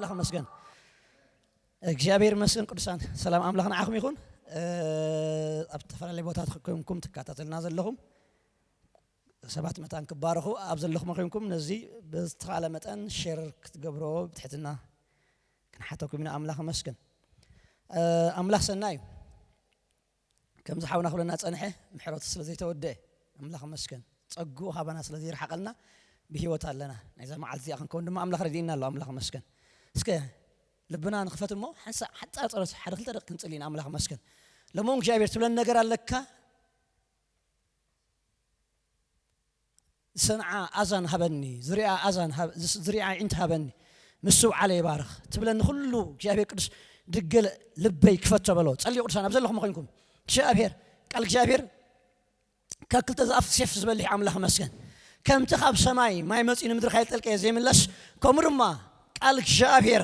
ኣምላኽ መስገን እግዚኣብሔር መስገን። ቅዱሳን፣ ሰላም ኣምላኽ ንዓኹም ይኹን። ኣብ ዝተፈላለዩ ቦታት ኮይንኩም ትከታተልና ዘለኹም ሰባት መታን ክባረኹ ኣብ ዘለኹም ኮይንኩም ነዚ ብዝተኻለ መጠን ሼር ክትገብሮ ብትሕትና ክንሓተኩም ኢና። ኣምላኽ መስገን። ኣምላኽ ሰናይ እዩ። ከምዚ ሓውና ክብለና ጸንሐ፣ ምሕረቱ ስለ ዘይተወደአ ኣምላኽ መስገን። ጸግኡ ካባና ስለ ዘይረሓቐልና ብህይወት ኣለና። ናይዛ መዓልቲ እዚኣ ክንከውን ድማ ኣምላኽ ረድእና ኣሎ። ኣምላኽ መስገን። እስከ ልብና ንኽፈት እሞ ሓንሳ ሓጻር ጸሎት ሓደ ክልተ ደቂቕ ክንጽሊ ኢና። ኣምላኽ መስገን። ለሞ እግዚኣብሔር ትብለን ነገር ኣለካ። ዝሰንዓ ኣዛን ሃበኒ፣ ዝሪኣ ኣዛን ሃብ-፣ ዝስ-፣ ዝሪኣ ኣዒንቲ ሃበኒ፣ ምስ ውዓለ ይባርኽ ትብለኒ ኩሉ እግዚኣብሔር ቅዱስ ድገለ ልበይ ክፈቶ በሎ። ጸልዩ ቅዱሳን ኣብ ዘለኹም ኮይንኩም እግዚኣብሔር ቃል እግዚኣብሔር ካብ ክልተ ዛፍ ሴፍ ዝበልሕ ኣምላኽ መስገን። ከምቲ ካብ ሰማይ ማይ መጺኡ ንምድሪ ካይጠልቀየ ዘይምለስ ከምኡ ድማ ቃል እግዚኣብሔር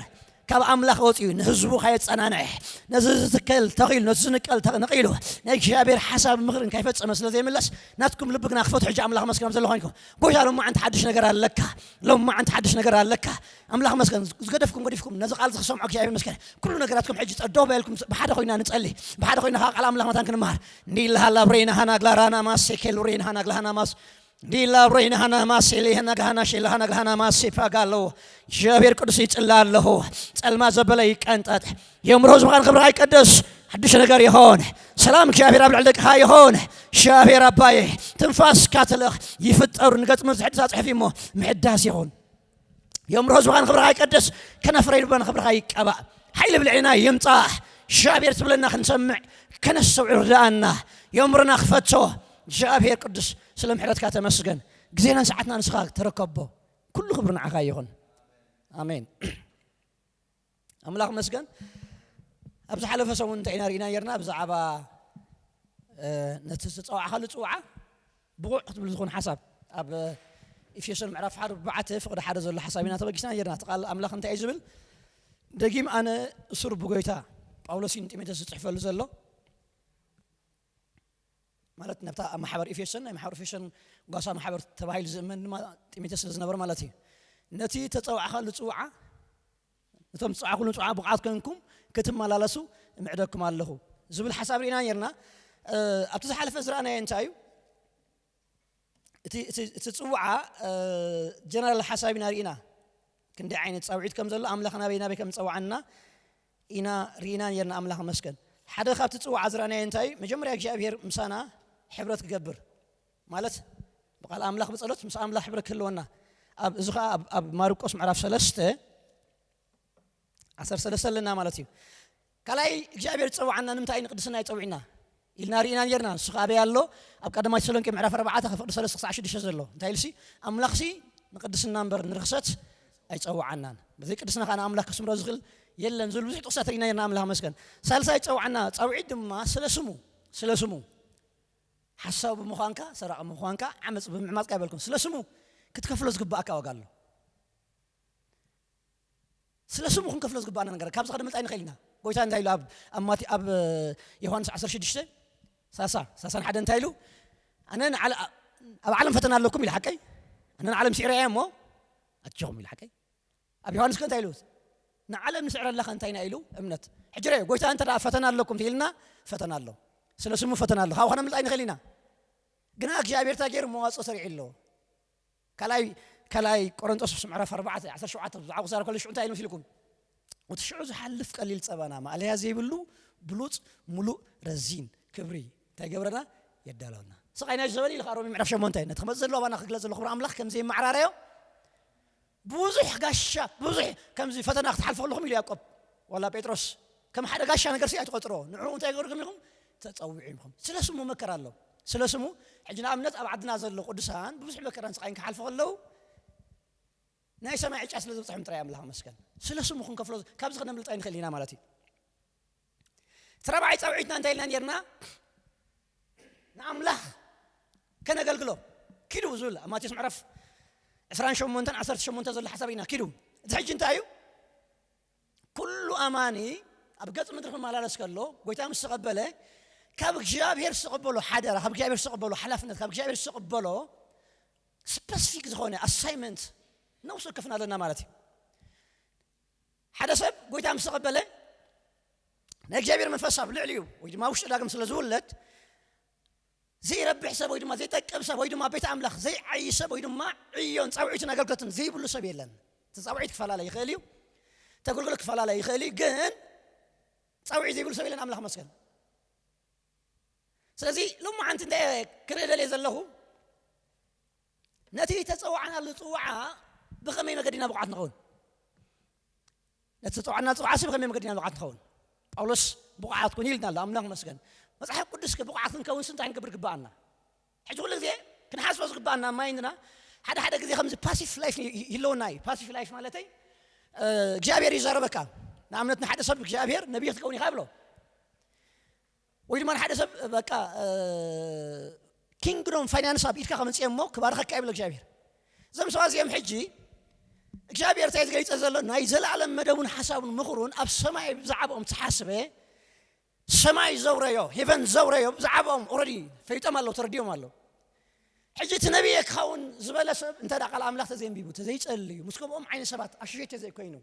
ካብ ኣምላኽ ወጺኡ ንህዝቡ ካየጸናንዐ ነዚ ዝትከል ተኺሉ ነዚ ዝንቀል ተ-፣ ነቒሉ ናይ እግዚኣብሔር ሓሳብ ምኽርን ካይፈጸመ ስለ ዘይምለስ ናትኩም ልቢ ግና ክፈቱ ሕጂ ኣምላኽ መስገን ኣብ ዘለኹም ኮይንኩም ጎይታ ሎማዓንቲ ሓድሽ ነገር ኣለካ። ሎማዓንቲ ሓድሽ ነገር ኣለካ። ኣምላኽ መስገን። ዝገደፍኩም ገዲፍኩም ነዚ ቃል ዝክሰምዖ እግዚኣብሔር መስገን። ኩሉ ነገራትኩም ሕጂ ጸዶ በልኩም ብሓደ ኮይና ንጸሊ። ብሓደ ኮይና ካብ ቃል ኣምላኽ መታን ክንመሃር። እንዲላሃላ ብሬና ሃና ግላራና ማሴ ኬሉ ሬና ሃና ግላሃና ማስ እንዲላ ብሬና ሃና ማሴ ሌሃና ግሃና ሼላ ሃና ግላሃና ማሴ ፓጋሎ። እግዚኣብሔር ቅዱስ ይጽላ ኣለኹ። ጸልማ ዘበለ ይቀንጠጥ። የምሮ ህዝብኻን ክብርኻ ይቀደስ። ሓድሽ ነገር ይኾን። ሰላም እግዚኣብሔር ኣብ ልዕሊ ደቅኻ ይኾን። እግዚኣብሔር ኣባየ ትንፋስካ ትልእኽ ይፍጠሩ ንገጽ ምርዚ ሕድሳ ጽሕፊ እሞ ምሕዳስ ይኹን። የምሮ ህዝብኻ ንኽብርኻ ይቀደስ። ከነፍረ ልቦና ንኽብርኻ ይቀባእ። ሓይሊ ብልዕና ይምጻእ። እግዚኣብሔር ትብለና ክንሰምዕ ከነስተውዕል ርድኣና። የምሮና ክፈቶ። እግዚኣብሔር ቅዱስ ስለ ምሕረትካ ተመስገን። ግዜናን ሰዓትና ንስኻ ተረከቦ። ኩሉ ክብሪ ንዓኻ ይኹን። ኣሜን። ኣምላኽ መስገን። ኣብ ዝሓለፈ ሰሙን እንታይ ኢና ርኢና ነርና? ብዛዕባ፣ እ፣ ነቲ ዝተጸዋዕካሉ ጽውዓ ብቑዕ ክትብል ዝኾነ ሓሳብ ኣብ ኤፌሶን ምዕራፍ ሓደ ብዓተ ፍቕዲ ሓደ ዘሎ ሓሳብ ኢና ተበጊስና ነርና። እቲ ቃል ኣምላኽ እንታይ እዩ ዝብል? ደጊም ኣነ እሱር ብጎይታ፣ ጳውሎስ እዩ ንጢሞቴዎስ ዝጽሕፈሉ ዘሎ። ማለት ናብታ ኣብ ማሕበር ኤፌሶን፣ ናይ ማሕበር ኤፌሶን ጓሳ ማሕበር ተባሂሉ ዝእመን ድማ ጢሞቴዎስ ስለ ዝነበረ ማለት እዩ። ነቲ ተጸዋዕካሉ ጽውዓ፣ ነቶም ዝጸዋዕኩሉ ጽውዓ ብቕዓት ኮንኩም ክትመላለሱ እምዕደኩም ኣለኹ ዝብል ሓሳብ ርኢና ነርና። እ፣ ኣብቲ ዝሓለፈ ዝረኣናዮ እንታይ እዩ? እቲ፣ እቲ፣ እቲ ጽውዓ፣ እ፣ ጀነራል ሓሳብ ኢና ርኢና። ክንደይ ዓይነት ጻውዒት ከም ዘሎ፣ ኣምላኽ ናበይ ናበይ ከም ዝጸውዓና ኢና ርኢና ነርና። ኣምላኽ መስገን። ሓደ ካብቲ ጽውዓ ዝረኣናዮ እንታይ እዩ? መጀመርያ እግዚኣብሔር ምሳና ሕብረት ክገብር። ማለት ብቃል ኣምላኽ ብጸሎት ምስ ኣምላኽ ሕብረት ክህልወና። ኣብ፣ እዚ ኸኣ ኣብ፣ ኣብ ማርቆስ ምዕራፍ ሰለስተ ዓሰርተ ሰለስተ ኣለና ማለት እዩ። ካልኣይ እግዚኣብሔር ዝጸውዓና ንምንታይ ንቅድስና ይጸውዕና ኢልና ርኢና ነርና። ንሱ ኸኣ ኣበይ ኣሎ? ኣብ ቀዳማይ ተሰሎንቄ ምዕራፍ ኣርባዕተ ካብ ፍቕዲ ሰለስተ ክሳዕ ሽዱሽተ ዘሎ። እንታይ ኢልሲ? ኣምላኽሲ ንቅድስና እምበር ንርኽሰት ኣይጸውዓናን። ብዘይ ቅድስና ኸኣ ንኣምላኽ ከስምሮ ዝኽእል የለን ዝብል ብዙሕ ጥቕስታት ርኢና ነርና። ኣምላኽ መስገን። ሳልሳይ ዝጸውዓና ጻውዒት ድማ ስለ ስሙ፣ ስለ ስሙ። ሓሳዊ ብምዃንካ፣ ሰራቒ ብምዃንካ፣ ዓመጽ ብምዕማጽካ ኣይበልኩን። ስለ ስሙ ክትከፍሎ ዝግባኣካ ዋጋ ኣሎ። ስለ ስሙ ክንከፍሎ ዝግባኣና ነገር፣ ካብዚ ከነምልጥ ኣይንኽእል ኢና። ጎይታ እንታይ ኢሉ ኣብ፣ ኣብ ማቴ-፣ ኣብ ዮሃንስ ዓሰርተ ሽዱሽተ፣ ሰላሳ፣ ሰላሳን ሓደን እንታይ ኢሉ? "ኣነ ንዓለ-፣ ኣብ ዓለም ፈተና ኣለኩም" ኢሉ ሓቀይ? "ኣነ ንዓለም ስዒረያ እሞ ኣጆኹም" ኢሉ ሓቀይ? ኣብ ዮሃንስ ከ እንታይ ኢሉ? "ንዓለም ንስዕረላ ከ እንታይ ኢና?" ኢሉ እምነት። ሕጂ ርእ፣ ጎይታ እንተ ደኣ ፈተና ኣለኩም ኢልና፣ ፈተና ኣሎ። ስለ ስሙ ፈተና ኣሎ። ካብኡ ከነምልጥ ኣይንኽእል ኢና። ግና እግዚኣብሔር እንታይ ገይሩ? መዋጽኦ ሰሪዑ ኣሎ። ካልኣይ፣ ካልኣይ ቆሮንቶስ ምዕራፍ ኣርባዕተ ዓሰርተ ሸውዓተ ብዛዕባ ክዛረብ ከሎ ሽዑ እንታይ ኢሉ መሲልኩም? "እቲ ሽዑ ዝሓልፍ ቀሊል ጸባና ማእለያ ዘይብሉ ብሉጽ ምሉእ ረዚን ክብሪ እንታይ ገብረና? የዳለወና። ስቓይ ናይ ዘበን" ኢሉ ኸኣ ሮሜ ምዕራፍ ሸሞንተ፣ ነቲ ክመጽእ ዘለዎ ኣባና ክግለጽ ዘሎ ክብሪ ኣምላኽ ከም ዘየመዓራረዮ ብዙሕ ጋሻ፣ ብዙሕ ከምዚ ፈተና ክትሓልፉ ከለኹም ኢሉ ያዕቆብ፣ ዋላ ጴጥሮስ፣ ከም ሓደ ጋሻ ነገር ሲ ኣይትቖጽሮ። ንዕኡ እንታይ ገበርኩም ኢኹም? ተጸዊዑ ኢኹም። ስለ ስሙ መከራ ኣሎ። ስለ ስሙ፣ ሕጂ ንኣብነት ኣብ ዓድና ዘሎ ቅዱሳን ብዙሕ መከራን ስቓይን ክሓልፉ ከለዉ፣ ናይ ሰማይ ዕጫ ስለ ዝበጽሖም ጥራይ ኣምላኽ መስገን። ስለ ስሙ ክንከፍሎ፣ ካብዚ ከነምልጥ ኣይንኽእል ኢና ማለት እዩ። እቲ ራብዓይ ጻውዒትና እንታይ ኢልና ኔርና? ንኣምላኽ ከነገልግሎ። ኪዱ ዝብል ኣብ ማቴዎስ ምዕራፍ ዕስራን ሸሞንተን ዓሰርተ ሸሞንተ ዘሎ ሓሳብ ኢና። ኪዱ። እቲ ሕጂ እንታይ እዩ? ኩሉ ኣማኒ ኣብ ገጽ ምድሪ ክመላለስ ከሎ፣ ጎይታ ምስ ተቐበለ፣ ካብ እግዚኣብሔር ዝተቐበሎ ሓደራ፣ ካብ እግዚኣብሔር ዝተቐበሎ ሓላፍነት፣ ካብ እግዚኣብሔር ዝተቐበሎ ስፐሲፊክ ዝኾነ ኣሳይመንት ነብሱ ከፍና ኣለና ማለት እዩ። ሓደ ሰብ ጎይታ ምስ ተቐበለ፣ ናይ እግዚኣብሔር መንፈስ ኣብ ልዕሊኡ ወይ ድማ ውሽጢ ዳግም ስለ ዝውለድ፣ ዘይረብሕ ሰብ ወይ ድማ ዘይጠቅም ሰብ ወይ ድማ ቤት ኣምላኽ ዘይዓዪ ሰብ ወይ ድማ ዕዮን ጻውዒትን ኣገልግሎትን ዘይብሉ ሰብ የለን። እቲ ጻውዒት ክፈላለ ይኽእል እዩ፣ እቲ ኣገልግሎት ክፈላለ ይኽእል እዩ። ግን ጻውዒት ዘይብሉ ሰብ የለን። ኣምላኽ መስገን። ስለዚ ሎማዓንቲ እንታይ ክርኢ ደልየ ዘለኹ፣ ነቲ ተጸዋዕናሉ ጽዋዓ ብኸመይ መገዲና ብቑዓት ንኸውን? ነቲ ተጸዋዕናሉ ጽዋዓ ሲ ብኸመይ መገዲና ብቑዓት ንኸውን? ጳውሎስ ብቑዓት ኩን ኢልና ኣሎ። ኣምላኽ መስገን። መጽሓፍ ቅዱስ ብቑዓት ክንከውን እንታይ ክንገብር ግባኣና? ሕጂ ኩሉ ግዜ ክንሓስቦ ዝግባኣና ማይንድና ሓደ ሓደ ግዜ ከምዚ ፓሲቭ ላይፍ ይህለወና እዩ። ፓሲቭ ላይፍ ማለተይ እግዚኣብሔር ይዛረበካ። ንኣብነት ንሓደ ሰብ እግዚኣብሔር ነቢይ ክትከውን ኢኻ ይብሎ። ወይ ድማ ንሓደ ሰብ በቃ ኪንግዶም ፋይናንስ ኣብ ኢድካ ከምፅእ እሞ ክባርኸካ ይብሎ እግዚኣብሔር። እዞም ሰባት እዚኦም ሕጂ እግዚኣብሔር እንታይ ዝገልፀ ዘሎ ናይ ዘለኣለም መደቡን ሓሳቡን ምኽሩን ኣብ ሰማይ ብዛዕባኦም ዝሓስበ ሰማይ ዘውረዮ ሄቨን ዘውረዮ ብዛዕባኦም ኦረዲ ፈይጦም ኣለዉ ተረዲኦም ኣለዉ። ሕጂ እቲ ነቢየ ክኸውን ዝበለ ሰብ እንተ ቃል ኣምላኽ ተዘይንቢቡ ተዘይጸልዩ ምስ ከምኦም ዓይነት ሰባት ኣሽሸት ተዘይኮይኑ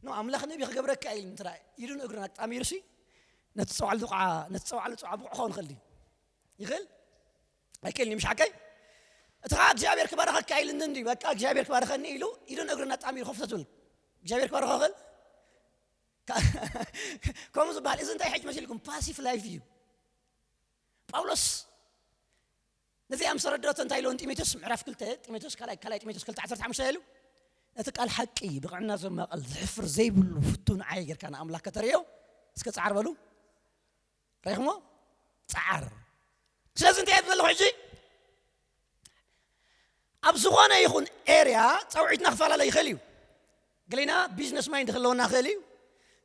ኖ ኣምላኽ ነቢ ክገብረካ ኢል እንተ ኢዱን እግሩን ኣጣሚሩሲ ነቲ ጸዋዕሉ ጥቕዓ ነቲ ጸዋዕሉ ጥቕዓ ብቑዕ ክኸውን ይኽእል ድዩ? ይኽእል ኣይክእልን እዩ። ምሽ ሓቀይ እቲ ኸዓ እግዚኣብሔር ክባረኸካ ኢልኒ እንዲ በቃ እግዚኣብሔር ክባረኸኒ ኢሉ ኢዱን እግሩን ኣጣሚሩ ኮፍ ተትብል እግዚኣብሔር ክባረኸ ይኽእል? ከምኡ ዝበሃል እዚ እንታይ ሕጂ መሲልኩም ፓሲቭ ላይፍ እዩ። ጳውሎስ ነዚኣ ምስ ተረድኦቶ እንታይ ኢልዎ ንጢሞቴዎስ ምዕራፍ ክልተ ጢሞቴዎስ ካልኣይ ካልኣይ ጢሞቴዎስ ክልተ ዓሰርተ ሓሙሽተ ኢሉ ነቲ ቃል ሓቂ ብቕዕና ዘማቐል ዝሕፍር ዘይብሉ ፍቱ ንዓይ ጌርካ ንኣምላኽ ከተርእዮ እስከ ጻዓር በሉ። ሬኽሞ ጻዓር። ስለዚ እንታይ እየ ዘለኹ ሕጂ ኣብ ዝኾነ ይኹን ኤርያ ጸውዒትና ክፈላለ ይኽእል እዩ። ገሌና ቢዝነስ ማይንድ ክህልወና ይኽእል እዩ።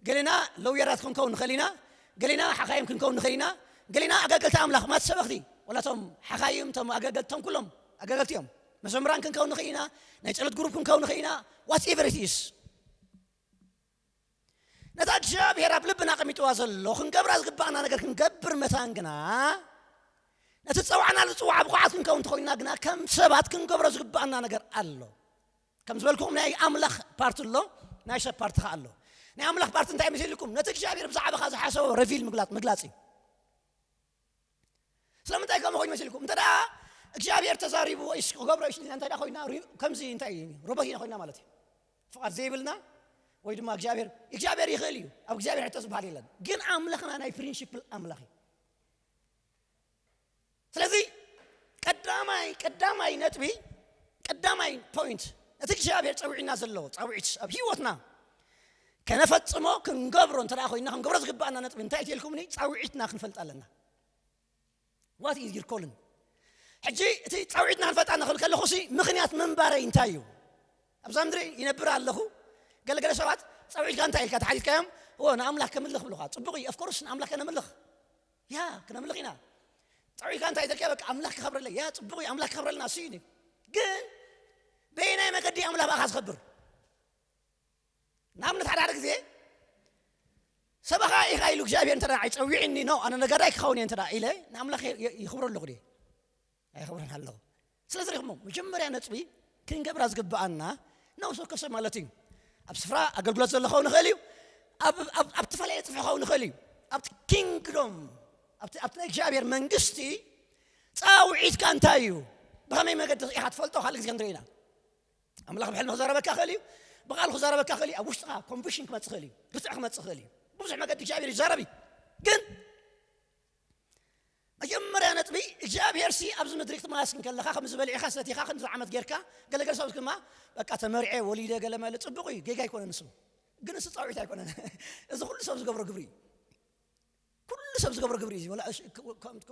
ገሌና ለውየራት ክንከውን ንኽእል ኢና። ገሌና ሓኻይም ክንከውን ንኽእል ኢና። ገሌና ኣገልገልቲ ኣምላኽ ማት ሰበኽቲ ወላቶም ሓኻይም ቶም ኣገልገልቶም ኩሎም ኣገልገልቲ እዮም። መዘምራን ክንከውን ንኽእል ኢና። ናይ ጸሎት ግሩፕ ክንከውን ንኽእል ኢና። ዋትኤቨር ኢት ኢስ ነታ እግዚኣብሔር ኣብ ልብና ኣቐሚጥዋ ዘሎ ክንገብራ ዝግባኣና ነገር ክንገብር መታን ግና ነቲ ዝፀዋዕናሉ ፅዋዕ ብቑዓት ክንከውን እንተኾይንና ግና ከም ሰባት ክንገብሮ ዝግባኣና ነገር ኣሎ። ከም ዝበልኩኹም ናይ ኣምላኽ ፓርቲ ኣሎ፣ ናይ ሰብ ፓርቲ ከዓ ኣሎ። ናይ ኣምላኽ ፓርቲ እንታይ መሲልኩም? ነቲ እግዚኣብሔር ብዛዕባኻ ዝሓሰቦ ረቪል ምግላፅ ምግላፅ እዩ። ስለምንታይ ከምኡ ኮይኑ መሲልኩም? እንተ ደኣ እግዚኣብሔር ተዛሪቡ ወይስ ክገብሮ ይሽልና እንታይ ደኣ ኮይና ሪ- ከምዚ እንታይ ሮቦት ኢና ኮይና ማለት እዩ። ፍቓድ ዘይብልና ወይ ድማ እግዚኣብሔር እግዚኣብሔር ይኽእል እዩ። ኣብ እግዚኣብሔር ሕቶ ዝበሃል የለን። ግን ኣምላኽና ናይ ፕሪንሲፕል ኣምላኽ እዩ። ስለዚ ቀዳማይ ቀዳማይ ነጥቢ ቀዳማይ ፖይንት እቲ እግዚኣብሔር ጸዊዕና ዘሎ ጻውዒት ኣብ ህይወትና ከነፈጽሞ ክንገብሮ እንተ ኮይና ክንገብሮ ዝግባኣና ነጥቢ እንታይ ትልኩምኒ ጻውዒትና ክንፈልጥ ኣለና። What is your calling? ሕጂ እቲ ጻውዒትና ክንፈልጣ ንኽእል ከለኹ ሲ ምኽንያት ምንባረይ እንታይ እዩ? ኣብዛ ምድሪ ይነብር ኣለኹ። ገለገለ ሰባት ጻውዒትካ እንታይ ኢልካ ተሓቲትካዮም? ዎ ንኣምላኽ ከምልኽ ብሉኻ። ጽቡቕ እዩ። ኦፍኮርስ ንኣምላኽ ከነምልኽ ያ ክነምልኽ ኢና። ጻውዒትካ እንታይ ኢልካ በቃ ኣምላኽ ክኸብረለይ ያ ጽቡቕ እዩ። ኣምላኽ ክኸብረልና እሱ እዩ። ግን በየናይ መገዲ ኣምላኽ ብኣኻ ዝኸብር? ንኣብነት ሓደ ሓደ ግዜ ሰበኻ ኢኻ ኢሉ እግዚኣብሔር እንተ ኣይፀዊዕኒ ኖ ኣነ ነጋዳይ ክኸውን እየ እንተ ኢለ ንኣምላኽ ይኽብሮ ኣለኹ ድየ? ኣይኽብርን ኣለኹ። ስለዚ ሪኹሞ መጀመርያ ነጥቢ ክንገብራ ዝግብኣና ነውሶ ከሰብ ማለት እዩ። ኣብ ስፍራ ኣገልግሎት ዘሎ ኸውን ይኽእል እዩ። ኣብ ተፈላለየ ፅፍሒ ኸውን ይኽእል እዩ። ኣብቲ ኪንግዶም ኣብቲ ናይ እግዚኣብሔር መንግስቲ ፃውዒትካ እንታይ እዩ? ብኸመይ መገዲ ኢኻ ትፈልጦ ካልእ ግዜ ክንርኢ ኢና። ኣምላኽ ብሕልሚ ክዛረበካ ክእል እዩ። ብቃል ክዛረበካ ክእል እዩ። ኣብ ውሽጥኻ ኮንቪክሽን ክመፅእ ክእል እዩ። ርትዕ ክመፅእ ክእል እዩ። ብዙሕ መገዲ እግዚኣብሔር ይዛረብ እዩ። ግን መጀመርያ ነጥቢ እግዚኣብሔር ሲ ኣብዚ ምድሪ ክትመላስን ከለኻ ከም ዝበልዕኻ ሰቲኻ ክንዚ ዓመት ጌርካ ገለገለ ሰባት ድማ በቃ ተመሪዐ ወሊደ ገለ መለ ፅቡቕ እዩ። ጌጋ ኣይኮነን ንሱ። ግን እሱ ፃውዒት ኣይኮነን። እዚ ኩሉ ሰብ ዝገብሮ ግብሪ እዩ። ኩሉ ሰብ ዝገብሮ ግብሪ እዩ።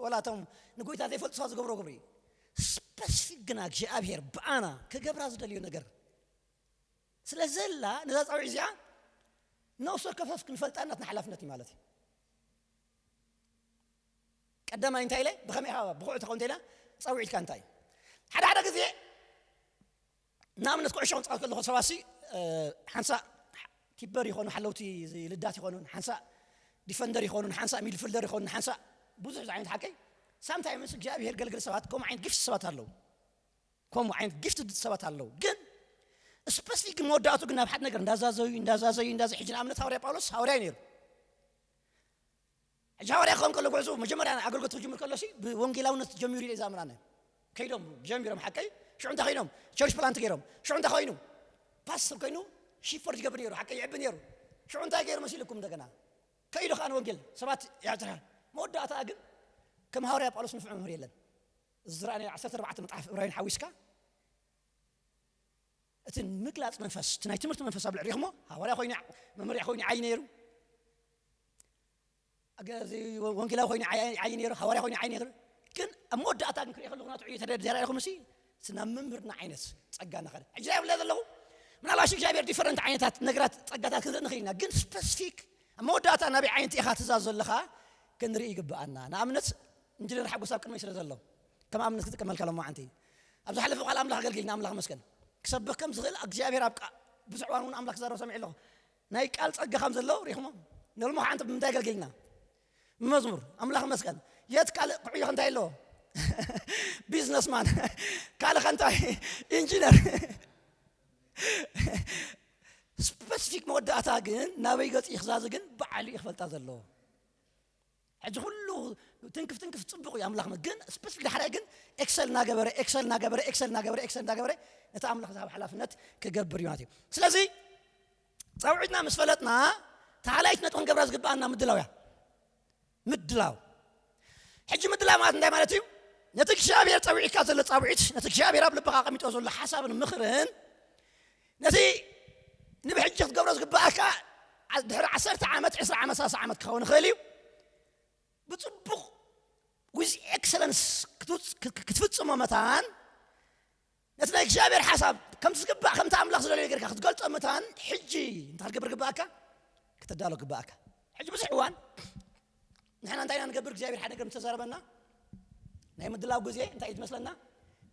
ወላ እቶም ንጎይታ ዘይፈልጡ ሰባት ዝገብሮ ግብሪ እዩ። ስፐሲፊክ ግና እግዚኣብሔር ብኣና ክገብራ ዝደልዮ ነገር ስለ ዘላ ነዛ ፃውዒት እዚኣ ነውሶ ከፈፍ ክንፈልጣ ናትና ሓላፍነት እዩ ማለት እዩ። ቀዳማይ እንታይ ኢለ ብኸመይ ኢኻ ብቑዕ ትኸውን እንተኢላ ፃውዒትካ እንታይ እዩ? ሓደ ሓደ ግዜ ንኣብነት ኩዕሾ ክፃወት ከለኹ ሰባሲ ሓንሳእ ኪፐር ይኾኑ ሓለውቲ ልዳት ይኾኑን ሓንሳእ ዲፈንደር ይኾኑን ሓንሳእ ሚድፊልደር ይኾኑን ሓንሳእ ብዙሕ ዓይነት ሓቀይ ሳምታይምስ እግዚኣብሔር ገልግል ሰባት ከምኡ ዓይነት ግፍቲ ሰባት ኣለዉ። ከምኡ ዓይነት ግፍቲ ሰባት ኣለዉ። ግን ስፐሲፊክ መወዳእቱ ግን ናብ ሓደ ነገር እንዳዛዘዩ እንዳዛዘዩ እንዳዘ ሕጂ ንኣብነት ሃዋርያ ጳውሎስ ሃዋርያ እዩ ነይሩ። ሕጂ ሃዋርያ ክኸውን ከሎ ጉዕዞ መጀመርያ ኣገልግሎት ክጅምር ከሎ ሲ ብወንጌላውነት ጀሚሩ ኢለ እዛ ምራነ። ከይዶም ጀሚሮም ሓቀይ ሽዑ እንታይ ኮይኖም ቸርች ፕላንት ገይሮም ሽዑ እንታይ ኮይኑ ፓስተር ኮይኑ ሺፈርድ ይገብር ነይሩ ሓቀይ ይዕቢ ነይሩ። ሽዑ እንታይ ገይሩ መሲልኩም እንደገና ከይዱ ከኣ ንወንጌል ሰባት ያትራ። መወዳእታ ግን ከም ሃዋርያ ጳውሎስ ንፍዕ መምህር የለን። ዝረኣነ ዓሰርተ ኣርባዕተ መጽሓፍ እብራይን ሓዊስካ እቲ ምግላጽ መንፈስ እቲ ናይ ትምህርቲ መንፈስ ኣብ ልዕሊ ኢኹሞ ሃዋርያ ኮይኑ መምህር ኮይኑ ዓይ ነይሩ። ኣገ- እዚ ወንጌላዊ ኮይኑ ዓይ ዓይ ነይሩ ሃዋርያ ኮይኑ ዓይ ነይሩ። ግን ኣብ መወዳእታ ግን ክሪኦ ከለኹ ናቱ ዕዮ ተደርዲራ ኢኹም ሲ እቲ ናብ መምህርና ዓይነት ጸጋ እናኸደ ሕጂ ናይ ብለ ዘለኹ ምናልባሽ እግዚኣብሔር ዲፈረንት ዓይነታት ነገራት ጸጋታት ክንርኢ ንኽእል ኢና። ግን ስፐሲፊክ ኣብ መወዳእታ ናበይ ዓይነት ኢኻ ትእዛዝ ዘለኻ ክንርኢ ይግብኣና። ንኣብነት እንጅነር ሓጎስ ኣብ ቅድመይ ስለ ዘሎ ከም ኣብነት ክጥቀመልካ ሎማዓንቲ ኣብ ዝሓለፈ ቃል ኣምላኽ ኣገልጊልና ኣምላኽ መስገን ክሰብኽ ከም ዝኽእል እግዚኣብሔር ኣብ ቃ- ብዙሕ እዋን እውን ኣምላኽ ክዛረብ ሰሚዕ ኣለኹ። ናይ ቃል ጸጋ ከም ዘሎ ሪኹሞ ንልሞ ሓንቲ ብምንታይ ኣገልጊልና ብመዝሙር ኣምላኽ መስገን የት ካልእ ክዕዮኽ እንታይ ኣለዎ ቢዝነስማን ካልእ ከንታይ ኢንጂነር ስፐሲፊክ መወዳእታ ግን ናበይ ገጽ ይኽዛዚ ግን በዓሉ ይኽፈልጣ ዘለዎ። ሕጂ ኩሉ ትንክፍ ትንክፍ ጽቡቕ እዩ ኣምላኽ ግን ስፐሲፊክ ዳሕራይ ግን ኤክሰል እናገበረ ኤክሰል እናገበረ ኤክሰል እናገበረ ኤክሰል እናገበረ ነቲ ኣምላኽ ዝሃብ ሓላፍነት ክገብር እዩ ማለት እዩ። ስለዚ ጸውዒትና ምስ ፈለጥና ተሃላይት ነጥቢ ክንገብራ ዝግብኣና ምድላው እያ። ምድላው ሕጂ ምድላው ማለት እንታይ ማለት እዩ? ነቲ እግዚኣብሔር ጸዊዕካ ዘሎ ጻውዒት ነቲ እግዚኣብሔር ኣብ ልብኻ ኣቐሚጦ ዘሎ ሓሳብን ምኽርን ነቲ ንብሕጂ ክትገብሮ ዝግብኣካ ድሕሪ ዓሰርተ ዓመት ዕስራ ዓመት ሰላሳ ዓመት ክኸውን ይኽእል እዩ። ብጽቡቕ ዊዝ ኤክሰለንስ ክትፍጽሞ መታን ነቲ ናይ እግዚኣብሔር ሓሳብ ከምቲ ዝግባእ ከምቲ ኣምላኽ ዝደለዮ ጌርካ ክትገልጾ መታን ሕጂ እንታይ ክትገብር ግባኣካ? ክተዳሎ ግባኣካ። ሕጂ ብዙሕ እዋን ንሕና እንታይ ኢና ንገብር እግዚኣብሔር ሓደ ነገር ምተዛረበና ናይ ምድላው ግዜ እንታይ እዩ ዝመስለና?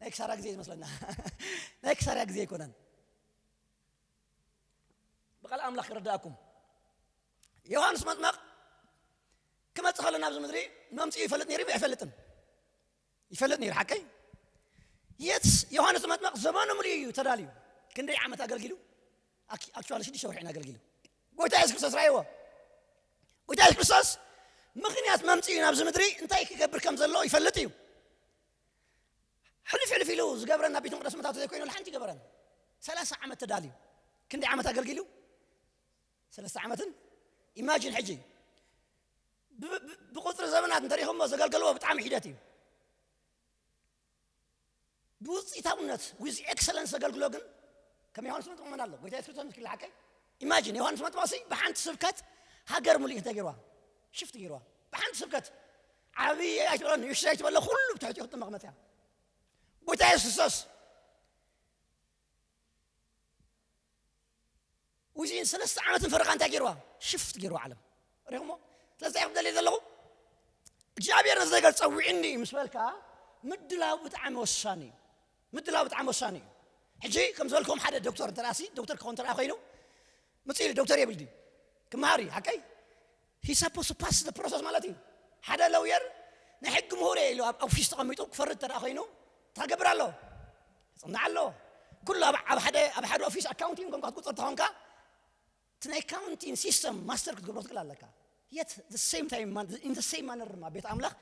ናይ ክሳራ ግዜ እዩ ዝመስለና። ናይ ክሳራ ግዜ ኣይኮነን። ብቓል ኣምላኽ ክረዳእኩም ዮሃንስ መጥመቕ ክመጽእ ከሎ ናብዚ ምድሪ መምፅኡ ይፈልጥ ነይሩ ኣይፈልጥን? ይፈልጥ ነይሩ ሓቀይ የት ዮሃንስ መጥመቕ ዘመኑ ምሉእ እዩ ተዳልዩ። ክንደይ ዓመት ኣገልጊሉ? ኣክቹዋሊ ሽዱሽተ ወርሒ ኣገልጊሉ። ጎይታ የሱስ ክርስቶስ ራይዎ ጎይታ የሱስ ክርስቶስ ምኽንያት መምፅኡ ናብዚ ምድሪ እንታይ ክገብር ከም ዘሎ ይፈልጥ እዩ። ሕልፍ ሕልፍ ኢሉ ዝገብረና ቤት መቅደስ መታቱ ዘይኮይኑ ሓንቲ ይገበረን። ሰላሳ ዓመት ተዳልዩ ክንደይ ዓመት ኣገልጊሉ? ሰለስተ ዓመትን ኢማጂን ሕጂ ብቁፅሪ ዘመናት እንተሪኹሞ ዘገልገልዎ ብጣዕሚ ሒደት እዩ። ብውፅኢታውነት ዊዝ ኤክሰለንስ ዘገልግሎ ግን ከም ዮሃንስ መጥምቕ መን ኣሎ? ጎይታ የሱስ ክርስቶስ ምስኪን ሓቀይ ኢማጂን ዮሃንስ መጥምቕ ሲ ብሓንቲ ስብከት ሃገር ሙሉእ እንታይ ገይርዋ? ሽፍት ገይርዋ። ብሓንቲ ስብከት ዓብዪ ኣይትበሎ ንእሽቶ ኣይትበሎ ኩሉ ብትሕቲ ክጥመቕ መፅያ። ጎይታ የሱስ ክርስቶስ ውዚን ሰለስተ ዓመትን ፈረቓ እንታይ ገይርዋ? ሽፍት ገይርዋ ዓለም ሪኹሞ። ስለዚ እንታይ ክደልየ ዘለኹ እግዚኣብሔር ነዚ ነገር ፀዊዕኒ ምስ በልካ ምድላው ብጣዕሚ ወሳኒ እዩ። ምድላው ብጣዕሚ ወሳኒ እዩ። ሕጂ ከም ዝበልኩም ሓደ ዶክተር እንተ ሲ ዶክተር ክኸውን እንተ ኮይኑ ምፅእ ኢሉ ዶክተር የብል ድዩ ክመሃር እዩ ሓቀይ ሂሳፖ ሱፓስ ፕሮሰስ ማለት እዩ። ሓደ ለውየር ናይ ሕጊ ምሁር ኢሉ ኣብ ኦፊስ ተቐሚጡ ክፈርድ እንተ ኮይኑ እንታይ ገብር ኣሎ? ፅናዕ ኣሎ። ኩሉ ኣብ ሓደ ኣብ ሓደ ኦፊስ ኣካውንቲንግ ኮንካ ክትቁፅር ተኾንካ እቲ ናይ ኣካውንቲንግ ሲስተም ማስተር ክትገብሮ ትክእል ኣለካ። የት ሴም ታይም ኢን ሴም ማነር ድማ ቤት ኣምላኽ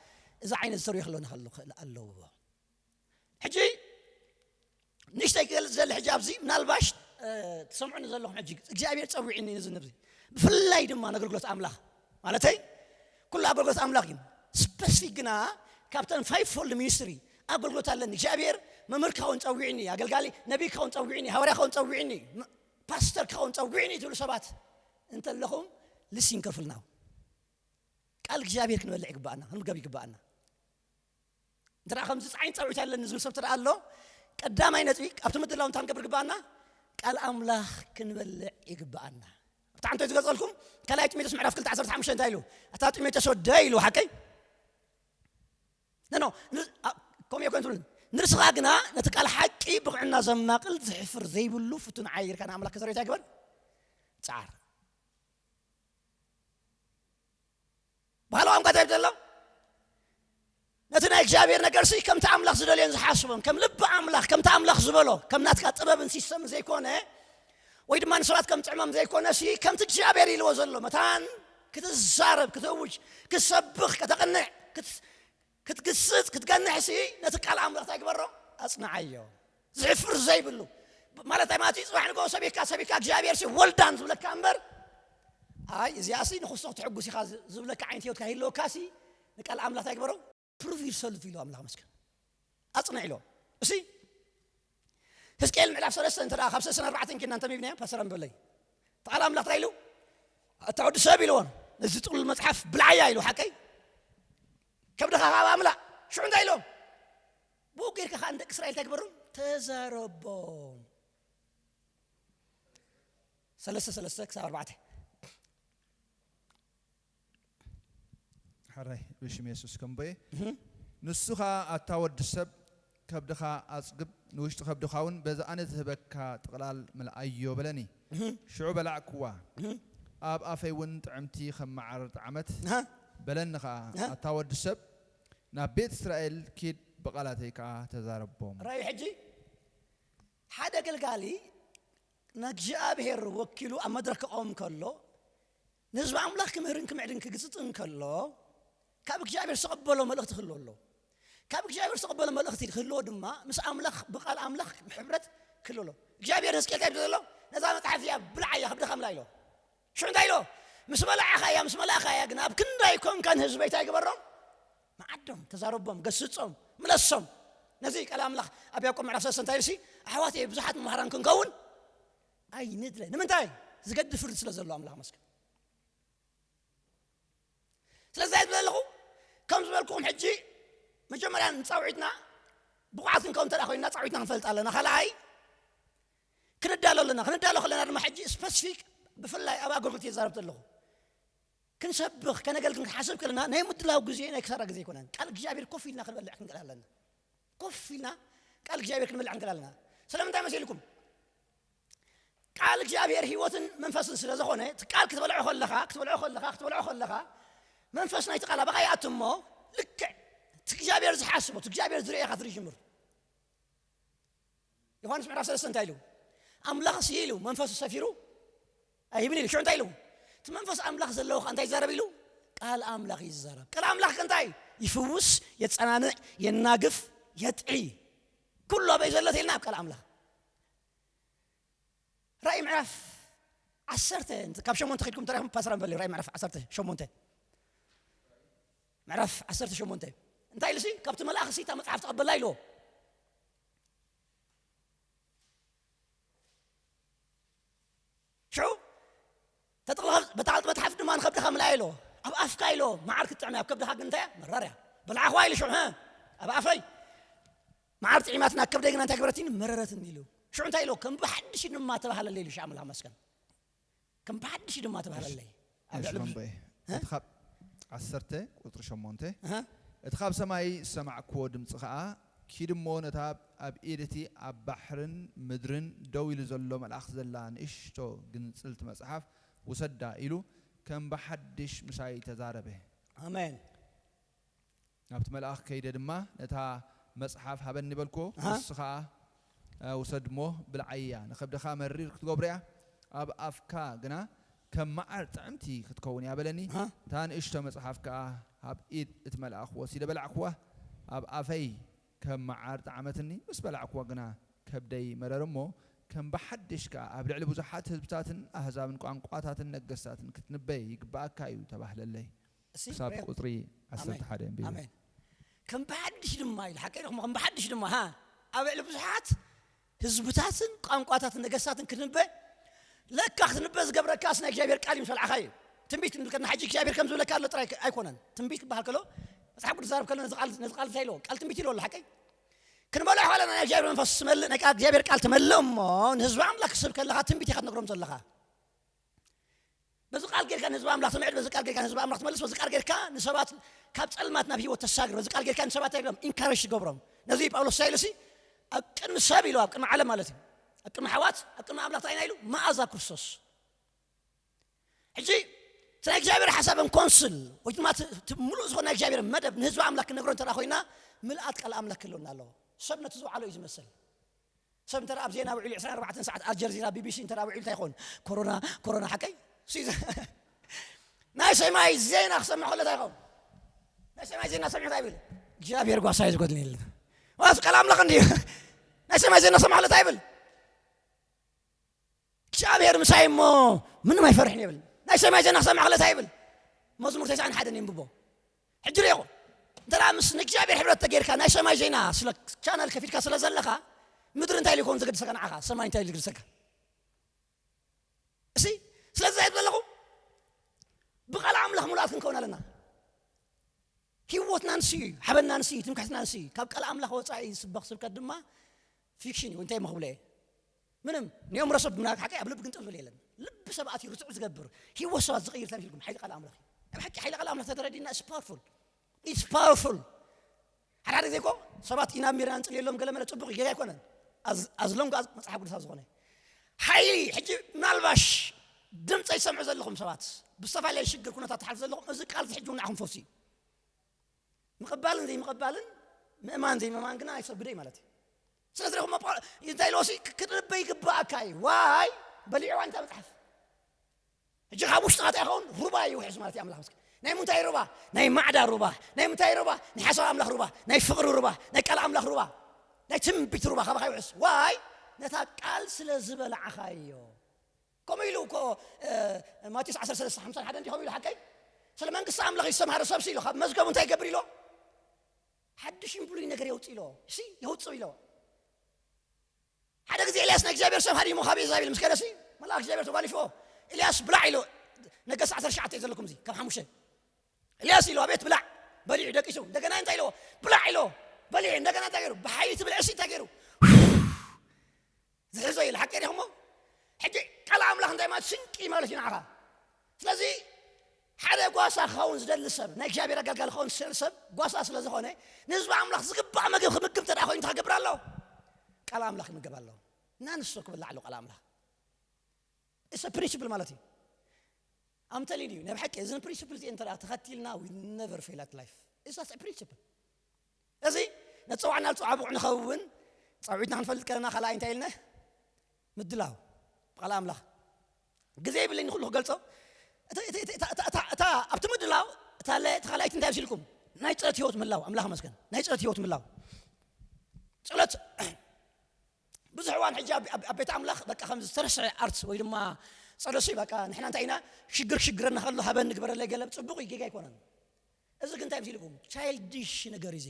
እዚ ዓይነት ዝተርዮ ክህልወና ከሎ ክእል ኣለዎ። ሕጂ ንእሽተይ ክገልፅ ዘለ ሕጂ ኣብዚ ምናልባሽ ትሰምዑኒ ዘለኹም ሕጂ እግዚኣብሔር ፀዊዕኒ ነዚ ነብዚ ብፍላይ ድማ ነገልግሎት ኣምላኽ ማለተይ ኩሉ ኣገልግሎት ኣምላኽ እዩ። ስፐሲፊክ ግና ካብተን ፋይቭ ፎልድ ሚኒስትሪ ኣገልግሎት ኣለኒ እግዚኣብሔር መምህር ክኸውን ፀዊዕኒ ኣገልጋሊ ነቢይ ክኸውን ፀዊዕኒ ሃዋርያ ክኸውን ፀዊዕኒ ፓስተር ክኸውን ፀዊዕኒ ትብሉ ሰባት እንተለኹም ልሲን ከፍልናው ቃል እግዚኣብሔር ክንበልዕ ይግባኣና ክንምገብ ይግባኣና። እንተ ከምዚ ፀዓይን ፀውዒት ኣለኒ ዝብል ሰብ ተደኣ ኣሎ ቀዳማይ ነጥቢ ኣብቲ ምድላው እንታይ ክንገብር ግባኣና? ቃል ኣምላኽ ክንበልዕ ይግባኣና። ኣብቲ ዓንቶ ዝገልፀልኩም ካልኣይ ጢሞቴዎስ ምዕራፍ ክልተ ዓሰርተ ሓሙሽተ እንታይ ኢሉ? ኣታ ጢሞቴዎስ ወደይ ኢሉ ሓቀይ ነኖ ከምኡ ኮን ትብል ንርስኻ ግና ነቲ ቃል ሓቂ ብቕዕና ዘማቕል ዝሕፍር ዘይብሉ ፍቱን ዓይርካ ንኣምላኽ ከዘርታ ይግበር ፃዓር ባህላዊ ቋንቋ እንታይ ዘሎ ነቲ ናይ እግዚኣብሔር ነገር ሲ ከምቲ ኣምላኽ ዝደልዮን ዝሓስቦን ከም ልቢ ኣምላኽ ከምቲ ኣምላኽ ዝበሎ ከም ናትካ ጥበብን ሲስተምን ዘይኮነ ወይ ድማ ንሰባት ከም ጥዕሞም ዘይኮነ ሲ ከምቲ እግዚኣብሔር ኢልዎ ዘሎ መታን ክትዛረብ፣ ክትእውጅ፣ ክትሰብኽ፣ ከተቕንዕ፣ ክትግስጽ፣ ክትገንሕ ሲ ነቲ ቃል ኣምላኽ እንታይ ግበሮ? ኣጽንዓዮ። ዝሕፍር ዘይብሉ ማለት ኣይማቲ ጽባሕ ንጎ ሰቢካ ሰቢካ እግዚኣብሔር ሲ ወልዳን ዝብለካ እምበር፣ ኣይ እዚኣ ሲ ንክስቶ ክትሕጉስ ኢኻ ዝብለካ ዓይነት ህይወትካ ይህልወካ ሲ ንቃል ኣምላኽ እንታይ ግበሮ? ፕሩቭ ይርሰልፍ ኢሉ ኣምላኽ መስከን ኣጽንዕ ኢሎ። እሲ ህዝቅኤል ምዕራፍ ሰለስተ እንተ ካብ ሰለስተ ኣርባዕተ ኪና እንተሚብናዮ ፓስተር ኣንበለይ ተቓል ኣምላኽ እንታይ ኢሉ? ኣታ ወዲ ሰብ ኢልዎ፣ ነዚ ጥቕሉል መጽሓፍ ብልዓያ ኢሉ ሓቀይ ከብድኻ ካብ ኣምላኽ ሽዑ እንታይ ኢሎም? ብኡ ጌርካ ከዓ ንደቂ እስራኤል እንታይ ግበሮም? ተዛረቦም። ሰለስተ ሰለስተ ክሳብ ኣርባዕተ። ሕራይ ብሽም የሱስ ከምቦየ። ንሱ ኸኣ ኣታ ወዲ ሰብ ከብድኻ ኣጽግብ፣ ንውሽጢ ከብድኻ እውን በዚ ኣነ ዝህበካ ጥቕላል ምልኣዮ በለኒ። ሽዑ በላዕክዋ፣ ኣብ ኣፈይ እውን ጥዕምቲ ከም መዓር ጣዕመት በለኒ ኸኣ። ኣታ ወዲ ሰብ ናብ ቤት እስራኤል ኪድ፣ ብቓላተይ ከኣ ተዛረቦም። ራእዩ ሕጂ ሓደ ኣገልጋሊ ንእግዚኣብሔር ወኪሉ ኣብ መድረክ ክቐውም ከሎ ንህዝቢ ኣምላኽ ክምህርን ክምዕድን ክግጽጽ እንከሎ ካብ እግዚኣብሔር ዝተቐበሎ መልእኽቲ ክህልዎ ኣሎ። ካብ እግዚኣብሔር ዝተቐበሎ መልእኽቲ ክህልዎ ድማ ምስ ኣምላኽ ብቓል ኣምላኽ ሕብረት ክህልዎ ኣሎ። እግዚኣብሔር ህዝቅኤል እንታይ ዘሎ ነዛ መጽሓፍ እዚኣ ብልዓያ ከብድኻ ምላ ኢሎ። ሽዑ እንታይ ኢሎ? ምስ በላዕኻያ ምስ መላእኻያ ግን ኣብ ክንዳይ ኮንካ ንህዝበይ እንታይ ግበሮም? መዓዶም፣ ተዛረቦም፣ ገስጾም፣ ምለሶም። ነዚ ቃል ኣምላኽ ኣብ ያዕቆብ ምዕራፍ ሰለስተ እንታይ ኢሉሲ? ኣሕዋተይ ብዙሓት መምሃራን ክንከውን ኣይንድለ። ንምንታይ? ዝገድፍ ፍርዲ ስለ ዘሎ ኣምላኽ መስገን። ስለዚ እንታይ ዝብል ኣለኹ? ከም ዝበልኩኹም ሕጂ መጀመርያ ንፃውዒትና ብቑዓት ክንከውን እንተ ኮይንና ፃውዒትና ክንፈልጥ ኣለና። ካልኣይ ክንዳሎ ኣለና። ክንዳሎ ከለና ድማ ሕጂ ስፐሲፊክ ብፍላይ ኣብ ኣገልግሎት እየ ዝዛረብ ዘለኹ። ክንሰብኽ ከነገልግል ክንሓስብ ከለና ናይ ምድላው ግዜ ናይ ክሳራ ግዜ ኣይኮነን። ቃል እግዚኣብሔር ኮፍ ኢልና ክንበልዕ ክንክእል ኣለና። ኮፍ ኢልና ቃል እግዚኣብሔር ክንበልዕ ክንክእል ኣለና። ስለምንታይ መሲልኩም? ቃል እግዚኣብሔር ህይወትን መንፈስን ስለ ዝኾነ እቲ ቃል ክትበልዖ ከለኻ ክትበልዖ ከለኻ ክትበልዖ ከለኻ መንፈስ ናይቲ ቃል ኣባኻ ይኣቱ እሞ ልክዕ እቲ እግዚኣብሔር ዝሓስቦ እቲ እግዚኣብሔር ዝርእኻ ትርኢ ጅምር። ዮሃንስ ምዕራፍ ሰለስተ እንታይ ኢሉ? ኣምላኽስ ኢሉ መንፈሱ ሰፊሩ ኣይብል ኢሉ። ሽዑ እንታይ ኢሉ? እቲ መንፈስ ኣምላኽ ዘለዎ ኸ እንታይ ይዛረብ ኢሉ? ቃል ኣምላኽ እዩ ዝዛረብ። ቃል ኣምላኽ ከ እንታይ? ይፍውስ፣ የጸናንዕ፣ የናግፍ፣ የጥዒ። ኩሉ ኣበይ ዘሎ ተልና ኣብ ቃል ኣምላኽ። ራእይ ምዕራፍ ዓሰርተ ካብ ሸሞንተ ኺድኩም ተረኹም ፓስተር ኣንበል ራእይ ምዕራፍ ዓሰርተ ሸሞንተ ምዕራፍ ዓሰርተ ሸሞንተ እንታይ ኢሉሲ ካብቲ መልኣኽ ሲ እታ መጽሓፍ ተቐበላ ኢልዎ። ሽዑ ተጠቕልኻ በታ መጽሓፍ ድማ ንኸብድኻ ምልኣ ኢልዎ። ኣብ ኣፍካ ኢልዎ መዓር ክትጥዕም ኣብ ከብድኻ ግን እንታይ መራር እያ። በላዕኹዋ ኢሉ ሽዑ ኣብ ኣፈይ መዓር ጥዒማትና ከብደይ ግና እንታይ ግበረትኒ መረረትኒ ኢሉ። ሽዑ እንታይ ኢልዎ ከም ብሓድሽ ድማ ተባህለለይ ኢሉ ሽዓ መልኣኽ መስከን ከም ብሓድሽ ድማ ተባህለለይ ኣብ ልዕሊ ብዙ- እ? እቲ ካብ ዓሰርተ ቁፅሪ ሸሞንተ እህ፣ እቲ ካብ ሰማይ ዝሰማዕክዎ ድምፂ ኸዓ ኪድ እሞ ነታ ኣብ ኢድ እቲ ኣብ ባሕርን ምድርን ደው ኢሉ ዘሎ መልኣኽ ዘላ ንእሽቶ ግንፅልቲ መፅሓፍ ውሰዳ ኢሉ ከም ብሓድሽ ምሳይ ተዛረበ። ኣሜን። ናብቲ መልኣኽ ከይደ ድማ ነታ መጽሓፍ ሃበኒ በልክዎ። ኣሃ። ንሱ ኸኣ፣ "እ፣ ውሰድ እሞ ብልዓያ፣ ንኸብድኻ መሪር ክትገብሮ እያ፣ ኣብ ኣፍካ ግና ከም መዓር ጥዕምቲ ክትከውን እያ" በለኒ። ኣሃ። እታ ንእሽቶ መጽሓፍ ከኣ ኣብ ኢድ እቲ መልኣኽ ወሲደ በላዕክዋ። ኣብ ኣፈይ ከም መዓር ጠዓመትኒ፣ ምስ በላዕክዋ ግና ከብደይ መረረ እሞ፣ ከም ብሓድሽ ከኣ ኣብ ልዕሊ ብዙሓት ህዝብታትን ኣህዛብን ቋንቋታትን ነገስታትን ክትንበይ ይግብኣካ እዩ ተባህለለይ። እሲ ክሳብ ቁፅሪ ዓሰርተ ሓደ ኣንቢቡ። ኣሜን። ከም ብሓድሽ ድማ ኢሉ ሓቀይ ኢኹም ከም ብሓድሽ ድማ ሃ ኣብ ልዕሊ ብዙሓት ህዝብታትን ቋንቋታትን ነገስታትን ክትንበ ለካ ክትንበ ዝገብረካስ ናይ እግዚኣብሔር ቃል እዩ ምስ በላዕኻዮ። ትንቢት ክንብል ከለና ሕጂ እግዚኣብሔር ከም ዝብለካ ኣሎ ጥራይ ኣይኮነን። ትንቢት ክበሃል ከሎ መጽሓፍ ቅዱስ ዛረብ ከሎ ነዚ ቃል ነዚ ቃል እንታይ ኢልዎ? ቃል ትንቢት ኢልዎ ኣሎ ሓቀይ ክንበልዖ ከለና ናይ እግዚኣብሔር መንፈስ ትመልእ ናይ ቃል እግዚኣብሔር ቃል ትመልእ እሞ ንህዝቢ ኣምላኽ ክስብ ከለኻ ትንቢት ኢኻ ትነግሮም ዘለኻ። በዚ ቃል ጌርካ ንህዝቢ ኣምላኽ ትምዕድ፣ በዚ ቃል ጌርካ ንህዝቢ ኣምላኽ ትመልስ፣ በዚ ቃል ጌርካ ንሰባት ካብ ጸልማት ናብ ህይወት ተሳግር፣ በዚ ቃል ጌርካ ንሰባት እንታይ ኢንካሬጅ ትገብሮም። ነዚ ጳውሎስ እንታይ ኢሉ ሲ ኣብ ቅድሚ ሰብ ኢሉ ኣብ ቅድሚ ዓለም ማለት እዩ ኣብ ቅድሚ ኣሕዋት ኣብ ቅድሚ ኣምላኽ እንታይ ኢና ኢሉ መኣዛ ክርስቶስ። ሕጂ እቲ ናይ እግዚኣብሔር ሓሳብን ኮንስል ወይ ድማ እቲ እቲ ምሉእ ዝኾነ ናይ እግዚኣብሔር መደብ ንህዝቢ ኣምላኽ ክንነግሮ እንተ ኮይና ምልኣት ቃል ኣምላኽ ክህልወና ኣለዎ። ሰብ ነቲ ዝወዓሎ እዩ ዝመስል። ሰብ እንተ ኣብ ዜና ውዒሉ ዕስራን ኣርባዕተን ሰዓት ኣልጀርዚራ ቢቢሲ እንተ ውዒሉ እንታይ ይኸውን? ኮሮና ኮሮና ሓቀይ ናይ ሰማይ ዜና ክሰምዕ ከሎ እንታይ ይኸውን? ናይ ሰማይ ዜና ሰሚዑ እንታይ ይብል? እግዚኣብሔር ጓሳይ ዝጎድልኒ የለን። ዋስ ቃል ኣምላኽ እንዲዩ። ናይ ሰማይ ዜና ክሰምዕ ከሎ እንታይ ይብል? እግዚኣብሔር ምሳይ እሞ ምንም ኣይፈርሕን ይብል። ናይ ሰማይ ዜና ክሰምዕ ከሎ እንታይ ይብል? መዝሙር ተስዓን ሓደን የንብቦ። ሕጂ ርኢኹ እንተ ምስ ንእግዚኣብሔር ሕብረት ተጌርካ ናይ ሰማይ ዜና ስለ ቻነል ከፊትካ ስለ ዘለኻ ምድሪ እንታይ ኢሉ ይኸውን ዘገድሰካ ንዓኻ ሰማይ እንታይ ኢሉ ዘገድሰካ? እሲ ስለዚ እንታይ ዘለኹ ብቓል ኣምላኽ ሙሉኣት ክንከውን ኣለና። ህይወትና ንሱ እዩ፣ ሓበንና ንሱ እዩ፣ ትምክሕትና ንሱ እዩ። ካብ ቃል ኣምላኽ ወፃኢ ዝስበኽ ስብከት ድማ ፊክሽን እዩ። እንታይ መኽብለ እየ ምንም ንዮም ረሰብ ምና ሓቂ ኣብ ልቢ ግንጥል ዝብል የለን። ልቢ ሰብ ኣትዩ ርቱዕ ዝገብር ህይወት ሰባት ዝቕይር ታሪክ ኢልኩም ሓይሊ ቃል ኣምላኽ እዩ። ኣብ ሓቂ ሓይሊ ቃል ኣምላኽ ተተረዲና is powerful. It's powerful. ሓደ ሓደ ግዜ እኮ ሰባት ኢና ሚርና ንፅልየሎም ገለ መለ ፅቡቕ ጌጋ ኣይኮነን። ኣዝ- ኣዝሎም ጋዝ መፅሓፍ ቅዱሳ ዝኾነ ሓይሊ ሕጂ ምናልባሽ ድምፀ ይሰምዑ ዘለኹም ሰባት ብዝተፈላለየ ሽግር ኩነታት ትሓልፉ ዘለኹም እዚ ቃል እዚ ሕጂ እውን ንዓኹም ፈውሲ እዩ። ምቕባልን ዘይምቕባልን ምእማን ዘይምእማን ግና ኣይሰግዶ እዩ ማለት እዩ። ስለዚ ኹም እንታይ ኢልዎ ሲ ክትርበ ይግባኣካ እዩ። ዋይ በሊዕዋ እንታይ መፅሓፍ ሕጂ ካብ ውሽጥኻ እንታይ ይኸውን ሩባ ይውሕዝ ማለት እዩ። ኣምላኽ መስኪ ናይ ምንታይ ሩባ? ናይ ማዕዳ ሩባ። ናይ ምንታይ ሩባ? ናይ ሓሳብ ኣምላኽ ሩባ። ናይ ፍቕሪ ሩባ። ናይ ቃል ኣምላኽ ሩባ። ናይ ትንቢት ሩባ ካባኻ ይውሕዝ። ዋይ ነታ ቃል ስለ ዝበላዕኻዮ። ከምኡ ኢሉ እኮ ማቴዎስ ዓሰርተ ሰለስተ ሓምሳን ሓደን እንዲ ከምኡ ኢሉ ሓቀይ ስለ መንግስቲ ኣምላኽ ዝተምሃረ ሰብሲ ኢሉ ካብ መዝገቡ እንታይ ይገብር ኢሎ? ሓድሽን ብሉይ ነገር የውፅእ ኢሎ። ሲ የውፅእ ኢሎ። ሓደ ግዜ ኤልያስ ናይ እግዚኣብሔር ሰብ ሃዲሞ ካብ ኢዛቤል ምስ ከደሲ መልኣክ እግዚኣብሔር ተጓሊፎ ኤልያስ ብላዕ ኢሎ። ነገስ ዓሰርተ ትሽዓተ ዘለኩም እዚ ካብ ሓሙሽተ ኤልያስ ኢሎ ኣቤት ብላዕ በሊዑ ደቂሱ እንደገና እንታይ ኢሎ ብላዕ ኢሎ በሊዑ እንደገና እንታይ ገይሩ ብሓይሊ ትብል ዕሲ እንታይ ገይሩ ዝሕዞ ኢሉ ሓቂ ዲኹሞ ሕጂ ቃል ኣምላኽ እንታይ ማለት ስንቂ ማለት እዩ ንዓኻ ስለዚ ሓደ ጓሳ ክኸውን ዝደሊ ሰብ ናይ እግዚኣብሔር ኣገልጋሊ ክኸውን ዝደሊ ሰብ ጓሳ ስለ ዝኾነ ንህዝቢ ኣምላኽ ዝግባእ መግብ ክምግብ እንተ ኮይኑ እንታይ ክገብር ኣለዎ ቃል ኣምላኽ ክምገብ ኣለዎ እና ንሱ ክብላዕ ኣለዎ ቃል ኣምላኽ እሰ ፕሪንሲፕል ማለት እዩ ኣምተሊን እዩ ናይ ብሓቂ እዝን ፕሪንሲፕል እዚኤን እንተ ተኸቲልና we never fail at life እሳስ ፕሪንሲፕል እዚ ነፀዋዕና ዝፀዋዕ ብቑዕ ንኸውን ፃውዒትና ክንፈልጥ ከለና ካልኣይ እንታይ ኢልነ ምድላው ብቓል ኣምላኽ ግዜ ይብለኝ ንኩሉ ክገልፆ እታ ኣብቲ ምድላው እታ ካልኣይቲ እንታይ ኣብሲልኩም ናይ ፀሎት ህይወት ምላው ኣምላኽ መስገን ናይ ፀሎት ህይወት ምላው ፀሎት ብዙሕ እዋን ሕጂ ኣብ ቤት ኣምላኽ በቃ ከም ዝተረስዐ ኣርት ወይ ድማ ፀሎሲ በቃ ንሕና እንታይ ኢና ሽግር ክሽግረና ከሎ ሃበን ንግበረለይ ገለ ፅቡቕ እዩ ጌጋ ኣይኮነን እዚ ግን እንታይ ምስ ኢልኩም ቻይልዲሽ ነገር እዩ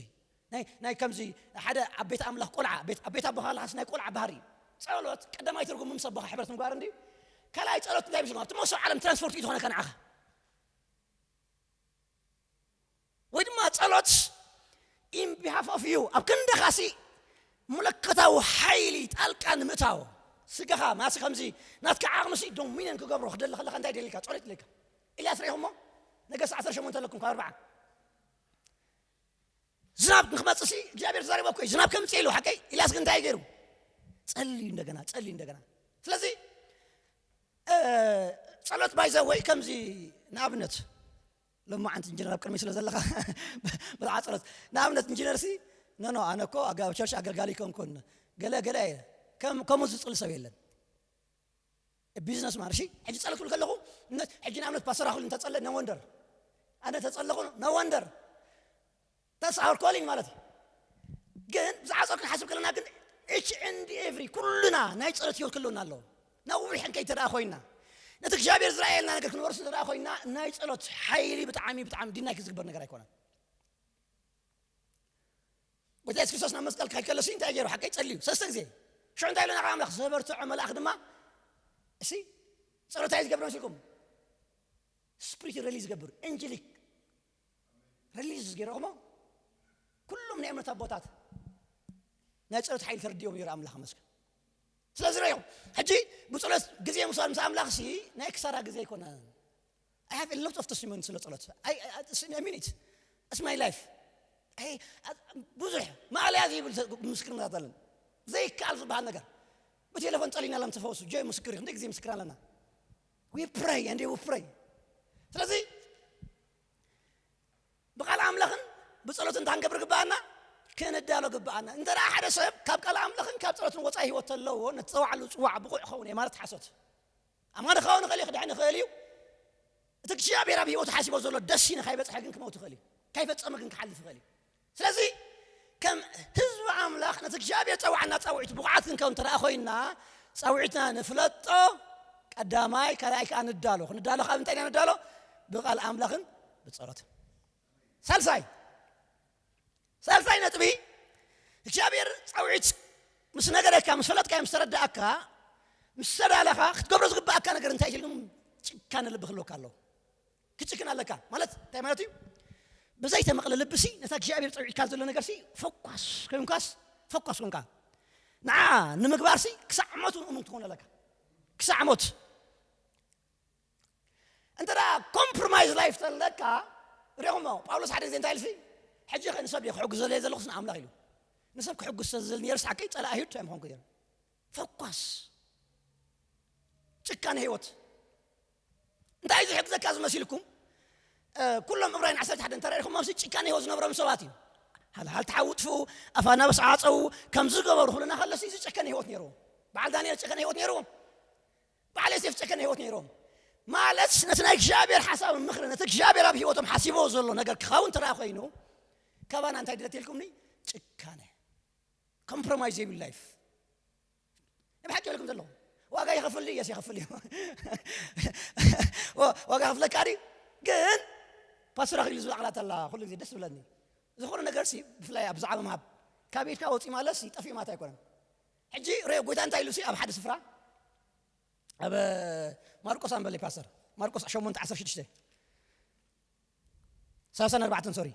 ናይ ከምዚ ሓደ ኣብ ቤት ኣምላኽ ቆልዓ ኣብ ቤት ኣቦኻልኻስ ናይ ቆልዓ ባህሪ ጸሎት ቀዳማይ ትርጉም ምስ ኣቦኻ ሕብረት ምግባር እንዲ ካልኣይ ጸሎት እንታይ ምስልኩም ኣብቲ መሶብ ዓለም ትራንስፖርት እዩ ዝኾነካ ንዓኻ ወይ ድማ ጸሎት in behalf of you ኣብ ክንደኻሲ ሙለከታዊ ሓይሊ ጣልቃ ንምእታው ስጋኻ ማሲ ከምዚ ናትካ ዓቕምሲ ዶሚነን ክገብሮ ክደሊ ከለካ እንታይ ደልካ ጸሎት ይደልካ ኢልያስ ሪኢኹሞ ነገስ ዓሰርተ ሸሞንተ ኣለኩም ካብ ኣርባዓ ዝናብ ንክመፅእ ሲ እግዚኣብሔር ተዛሪቦ እኮ እዩ ዝናብ ከምፅእ ኢሉ ሓቀይ ኢልያስ ግን እንታይ ገይሩ ፀልዩ እንደገና ፀልዩ እንደገና ስለዚ ጸሎት ባይዘ ወይ ከምዚ ንኣብነት ሎማዓንቲ ኢንጂነር ኣብ ቅድሚ ስለ ዘለካ ብዛዕባ ጸሎት ንኣብነት ኢንጂነር ሲ ኖ ኖ ኣነ እኮ ኣብ ቸርች ኣገልጋሊ ይኮንኩን ገለ ገለ እየ ከምኡ ዝፅል ሰብ የለን ቢዝነስ ማን እሺ ሕጂ ጸሎት ክብል ከለኹ ሕጂ ንኣብነት ፓስተር ኣኹል እንተጸለ no wonder ኣነ ተጸለኹ no wonder that's our calling ማለት እዩ ግን ብዛዕባ ጸሎት ክንሓስብ ከለና ግን each and every ኩልና ናይ ጸሎት ህይወት ክህልወና ኣለዎ ነዊሕ እንከይ ተደኣ ኮይና ነቲ እግዚኣብሔር ዝረኣየልና ነገር ክንወርስ እንተደኣ ኮይና ናይ ጸሎት ሓይሊ ብጣዕሚ ብጣዕሚ ዲናይ ክዝግበር ነገር ኣይኮነን ጎይታ የሱስ ክርስቶስ ናብ መስቀል ክኸይድ ከሎ እንታይ ገይሩ ሓቀይ ጸልዩ ሰለስተ ግዜ ሽዑ እንታይ ኢሉ ናብ ኣምላኽ ዘበርትዖ መልኣኽ ድማ እሲ ጸሎት እንታይ ዝገብር መሲልኩም ስፕሪት ረሊዝ ዝገብር ኤንጀሊክ ረሊዝ ገይረኹሞ ኩሎም ናይ እምነት ኣቦታት ናይ ጸሎት ሓይሊ ተረዲኦም ነይሩ ኣምላኽ መስገን ስለዚ ረኢኹም ሕጂ ብጸሎት ግዜ ምሳል ምስ ኣምላኽ ሲ ናይ ክሳራ ግዜ ኣይኮነን I have a lot of testimony ስለ ጸሎት I, I, I mean it it's my life I, I, ብዙሕ ማእለያ ዘይብል ምስክርነት ኣለን ዘይከኣል ዝበሃል ነገር ብቴሌፎን ጸሊና ለም ተፈወሱ ጆይ ምስክር ክንደ ግዜ ምስክር ኣለና we pray and we pray ስለዚ ብቃል ኣምላኽን ብጸሎት እንታይ ክንገብር ግባኣና ክንዳሎ ግብኣና። እንተ ደኣ ሓደ ሰብ ካብ ቃል ኣምላኽን ካብ ጸሎትን ወጻኢ ህይወት ተለዎ፣ ነቲ ጸዋዕሉ ጽዋዕ ብቑዕ ክኸውን እየ ማለት ሓሶት። ኣማኒ ክኸውን ይኽእል እዩ፣ ክድሕን ይኽእል እዩ። እቲ እግዚኣብሔር ኣብ ህይወቱ ሓሲቦ ዘሎ ደሲኒ ካይበጽሐ ግን ክመውት ይኽእል እዩ። ካይፈጸመ ግን ክሓልፍ ይኽእል እዩ። ስለዚ ከም ህዝቢ ኣምላኽ ነቲ እግዚኣብሔር ጸዋዕና ጻውዒት ብቑዓት ክንከውን እንተ ደኣ ኮይንና፣ ጻውዒትና ንፍለጦ ቀዳማይ፣ ካልኣይ ከኣ ንዳሎ። ክንዳሎ ካብ እንታይ ኢና ንዳሎ? ብቃል ኣምላኽን ብጸሎትን። ሳልሳይ፣ ሳልሳይ ነጥቢ፣ እግዚኣብሔር ጻውዒት ምስ ነገረካ፣ ምስ ፈለጥካ፣ ምስ ተረዳእካ፣ ምስ ተዳለኻ፣ ክትገብሮ ዝግባኣካ ነገር እንታይ ኢልኩም? ጭካነ ልቢ ክህልወካ ኣለዎ። ክጭክን ኣለካ ማለት እንታይ ማለት እዩ? ብዘይተመቕለ ልቢ ሲ ነታ እግዚኣብሔር ጸዊዕካ ዘሎ ነገር ሲ ፎኳስ ኮይንካስ፣ ፎኳስ ኮንካ ንዓ ንምግባር ሲ ክሳዕ ሞት እውን እሙን ክትኾን ኣለካ። ክሳዕ ሞት። እንተ ደኣ ኮምፕሮማይዝ ላይፍ ተለካ፣ ሪኹሞ፣ ጳውሎስ ሓደ ግዜ እንታይ ኢልሲ? ሕጂ ኸ ንሰብ እየ ክሕግዝ ዘለ ዘለኹስ ንኣምላኽ ኢሉ። ንሰብ ክሕግዝ ተዝል ነርስ ሓቀይ ጸላእ ኣይሁድ እዮም ኾንኩ ነይሩ። ፈኳስ። ጭካነ ህይወት። እንታይ ዝሕግዘካ ዝመሲልኩም? እ፣ ኩሎም ዕብራይን ዓሰርተ ሓደ እንተራኢኹም፣ ኣብዚ ጭካነ ህይወት ዝነብሮም ሰባት እዩ። ሃልሃል ተሓውጥፉ፣ ኣፋና በስዓጸው፣ ከም ዝገበሩ ኩልና ከለሲ፣ እዚ ጭካነ ህይወት ነይሩ። በዓል ዳንኤል ጭካነ ህይወት ነይርዎም። በዓል ዮሴፍ ጨከነ ህይወት ነይሮም። ማለት ነቲ ናይ እግዚኣብሔር ሓሳብ ምኽሪ፣ ነቲ እግዚኣብሔር ኣብ ህይወቶም ሓሲቦ ዘሎ ነገር ክኸውን ተረኣ ኮይኑ፣ ካባና እንታይ ድለት ኢልኩምኒ? ጭካነ። ኮምፕሮማይዝ ዘይብሉ ላይፍ። ንብሓቂ ይብለኩም ዘለኹ። ዋጋ ይኸፍል ድዩ? የስ ይኸፍል እዩ። ዋ-፣ ዋጋ ይኸፍለካ ድዩ? ግን ፓስተር ኣኽሊሉ ዝብላ ቃላት ኣላ፣ ኩሉ ግዜ ደስ ዝብለኒ። ዝኾነ ነገር ሲ፣ ብፍላይ ኣብ ብዛዕባ ምሃብ፣ ካብ ኢድካ ወፂእ ማለት ሲ፣ ጠፊኡ ማለት ኣይኮነን። ሕጂ ርዮ ጎይታ እንታይ ኢሉ ሲ፣ ኣብ ሓደ ስፍራ፣ ኣብ ማርቆስ ኣንበለይ ፓስተር፣ ማርቆስ ሸሞንተ ዓሰርተ ሽዱሽተ፣ ሰላሳን ኣርባዕተን፣ ሶሪ፣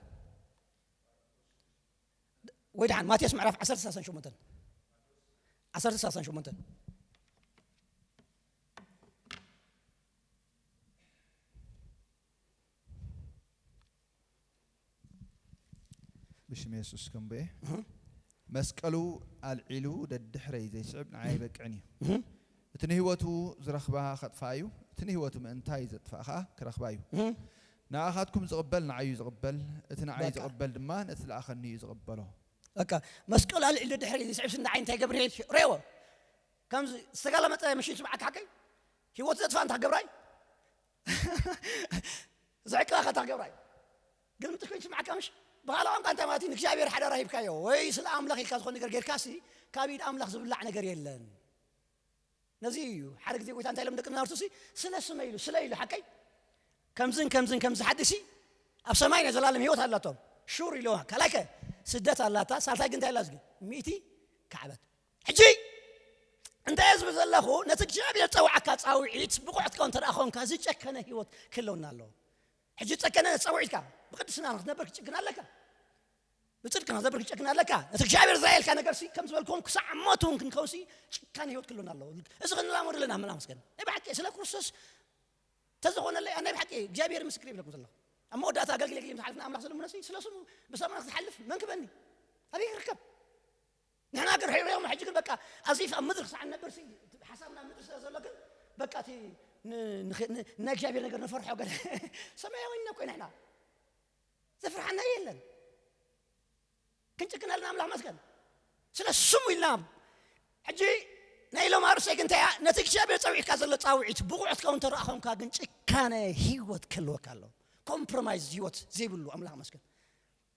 ወይ ደሓን ማቴዎስ ምዕራፍ ዓሰርተ ሰላሳን ሸሞንተን፣ ዓሰርተ ሰላሳን ሸሞንተን። ብሽም የሱስ ከምበየ እህ። መስቀሉ ኣልዒሉ ደድሕረይ ዘይስዕብ ንዓይ ኣይበቅዕን እዩ። እህ። እቲ ንህይወቱ ዝረኽባ ከጥፍኣ እዩ፣ እቲ ንህይወቱ ምእንታይ ዘጥፍኣ ኸኣ ክረኽባ እዩ። እህ። ንኣኻትኩም ዝቕበል ንዓይ እዩ ዝቕበል፣ እቲ ንዓይ በቃ። ዝቕበል ድማ ነቲ ዝለኣኸኒ እዩ ዝቕበሎ። በቃ መስቀሉ ኣልዒሉ ደድሕረይ ዘይስዕብ ንዓይ እንታይ ገብር? ሬዎ ከምዚ ዝተጋለመጠ ምሽን ስምዓካ ሓቀይ ህይወቱ ዘጥፋ እንታ ገብራይ ዘዕቅባኻ እንታ ገብራይ ግን ምጥሽ ኮይኑ ስምዓካ ምሽ ብኻልእ ቋንቋ እንታይ ማለት እዩ? ንእግዚኣብሔር ሓደራ ሂብካዮ ወይ ስለ ኣምላኽ ኢልካ ዝኾነ ነገር ጌርካሲ ካብ ኢድ ኣምላኽ ዝብላዕ ነገር የለን። ነዚ እዩ ሓደ ግዜ ጎይታ እንታይ ኢሎም ደቂ ናርቱሲ ስለ ስመ ኢሉ ስለ ኢሉ ሓቀይ ከምዝን ከምዝን ከምዚ ሓድሲ ኣብ ሰማይ ናይ ዘላለም ህይወት ኣላቶም ሹር ኢለዋ። ካልኣይከ ስደት ኣላታ። ሳልታይ ግን እንታይ ኣላ ዝግ ሚእቲ ካዕበት። ሕጂ እንታይ እየ ዝብል ዘለኹ? ነቲ እግዚኣብሔር ጸውዓካ ጻውዒት ብቑዕ ክትከውን እንተ ደኣ ኾንካ ዝጨከነ ህይወት ክህልወና ኣለዎ። ሕጂ ዝጨከነ ጸውዒትካ ብቅድስና ንክትነብር ክትጭክን ኣለካ። ብጽድቂ ንክትነብር ክትጨክን ኣለካ። ነቲ እግዚኣብሔር ዝረኣየልካ ነገር ሲ ከም ዝበልኩም ክሳዕ ሞት እውን ክንከውን ሲ ጭካነ ህይወት ክህልወና ኣለዎ። እዚ ክንላመዶ ኣለና። ኣምላኽ መስገን ናይ ብሓቂ ስለ ክርስቶስ ተዝኾነለይ ኣነ ናይ ብሓቂ እግዚኣብሔር ምስክር ይብለኩም ዘለኹ። ኣብ መወዳእታ ኣገልግል ኣገልግል ዝሓልፍ ንኣምላኽ ዝልምኖ ሲ ስለ ስሙ ብሰማይ ክትሓልፍ መን ክበኒ ኣበይ ክርከብ? ንሕና ግን ሪኦም ሕጂ ግን በቃ ኣዚፍ ኣብ ምድሪ ክሳዕ ንነብር ሲ ሓሳብና ኣብ ምድሪ ስለ ዘሎ ግን በቃ እቲ ን-፣ ንኽ-፣ ን-፣ ናይ እግዚኣብሔር ነገር ንፈርሖ ገለ ሰማያዊ እኮ ኢና ንሕና። ዘፍርሓና የለን። ክንጭክን ኣለና ኣምላኽ መስገን። ስለ ስሙ ኢልና ሕጂ ናይ ሎም ኣርእስተይ ግን እንታይ እያ? ነቲ እግዚኣብሔር ጸዊዕካ ዘሎ ጻውዒት ብቑዕ ክትከውን እንተ ደኣ ኾንካ ግን ጭካነ ህይወት ክህልወካ ኣለዎ። ኮምፕሮማይዝ ህይወት ዘይብሉ ኣምላኽ መስገን።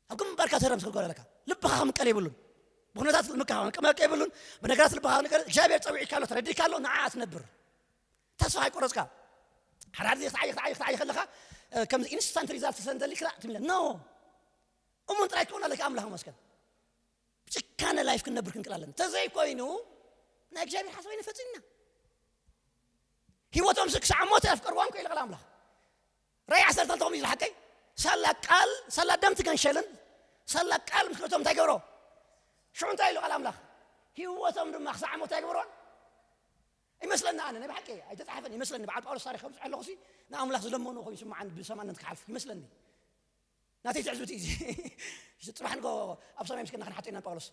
ኣብ ግንባርካ ተረም ስለ ኣለካ ልብኻ ክምቀል የብሉን። ብኹነታት ልብኻ ክምቀል የብሉን። ብነገራት ልብኻ ነገር እግዚኣብሔር ጸዊዕካ ኣሎ፣ ተረዲእካ ኣሎ፣ ንዓ ትነብር። ተስፋ ኣይቆረጽካ። ሓደ ሓደ ግዜ ክትዓይ፣ ክትዓይ፣ ክትዓይ ከለኻ፣ እ፣ ከምዚ ኢንስታንት ሪዛልት ስለ እንደሊ ክላእ ትብለ። ኖ። እሙን ጥራይ ክኸውን ኣለካ ኣምላኽ መስገን። ብጭካነ ላይፍ ክንነብር ክንክእል ኣለና። ተዘይኮይኑ ናይ እግዚኣብሔር ሓሳብ ኣይንፈጽምና። ህይወቶም ሲ ክሳዕ ሞት የፍቀርዎም ከ ኢሉ ቃል ኣምላኽ። ራእይ ዓሰርተ ክልተ ከምኡ እዩ ዝሓቀይ። ሳላ ቃል፣ ሳላ ደም ትገንሸልን፣ ሳላ ቃል ምስ ክልቶም እንታይ ገብሮ? ሽዑ እንታይ ኢሉ ቃል ኣምላኽ? ህይወቶም ድማ ክሳዕ ሞት ኣይገብሮን? ይመስለኒ ኣነ፣ ናይ ብሓቂ ኣይተጻሓፈን ይመስለኒ። በዓል ጳውሎስ ታሪኽ ከም ጽሕለኹ ሲ ንኣምላኽ ዝለመኖ ኮይኑ ይስምዓኒ ብሰማነት ክሓልፍ ይመስለኒ። ናተይ ትዕዝብቲ እዩ እዚ። ጽባሕ ንጎ ኣብ ሰማይ ምስ ከድና ክንሓቶ ኢና ጳውሎስ።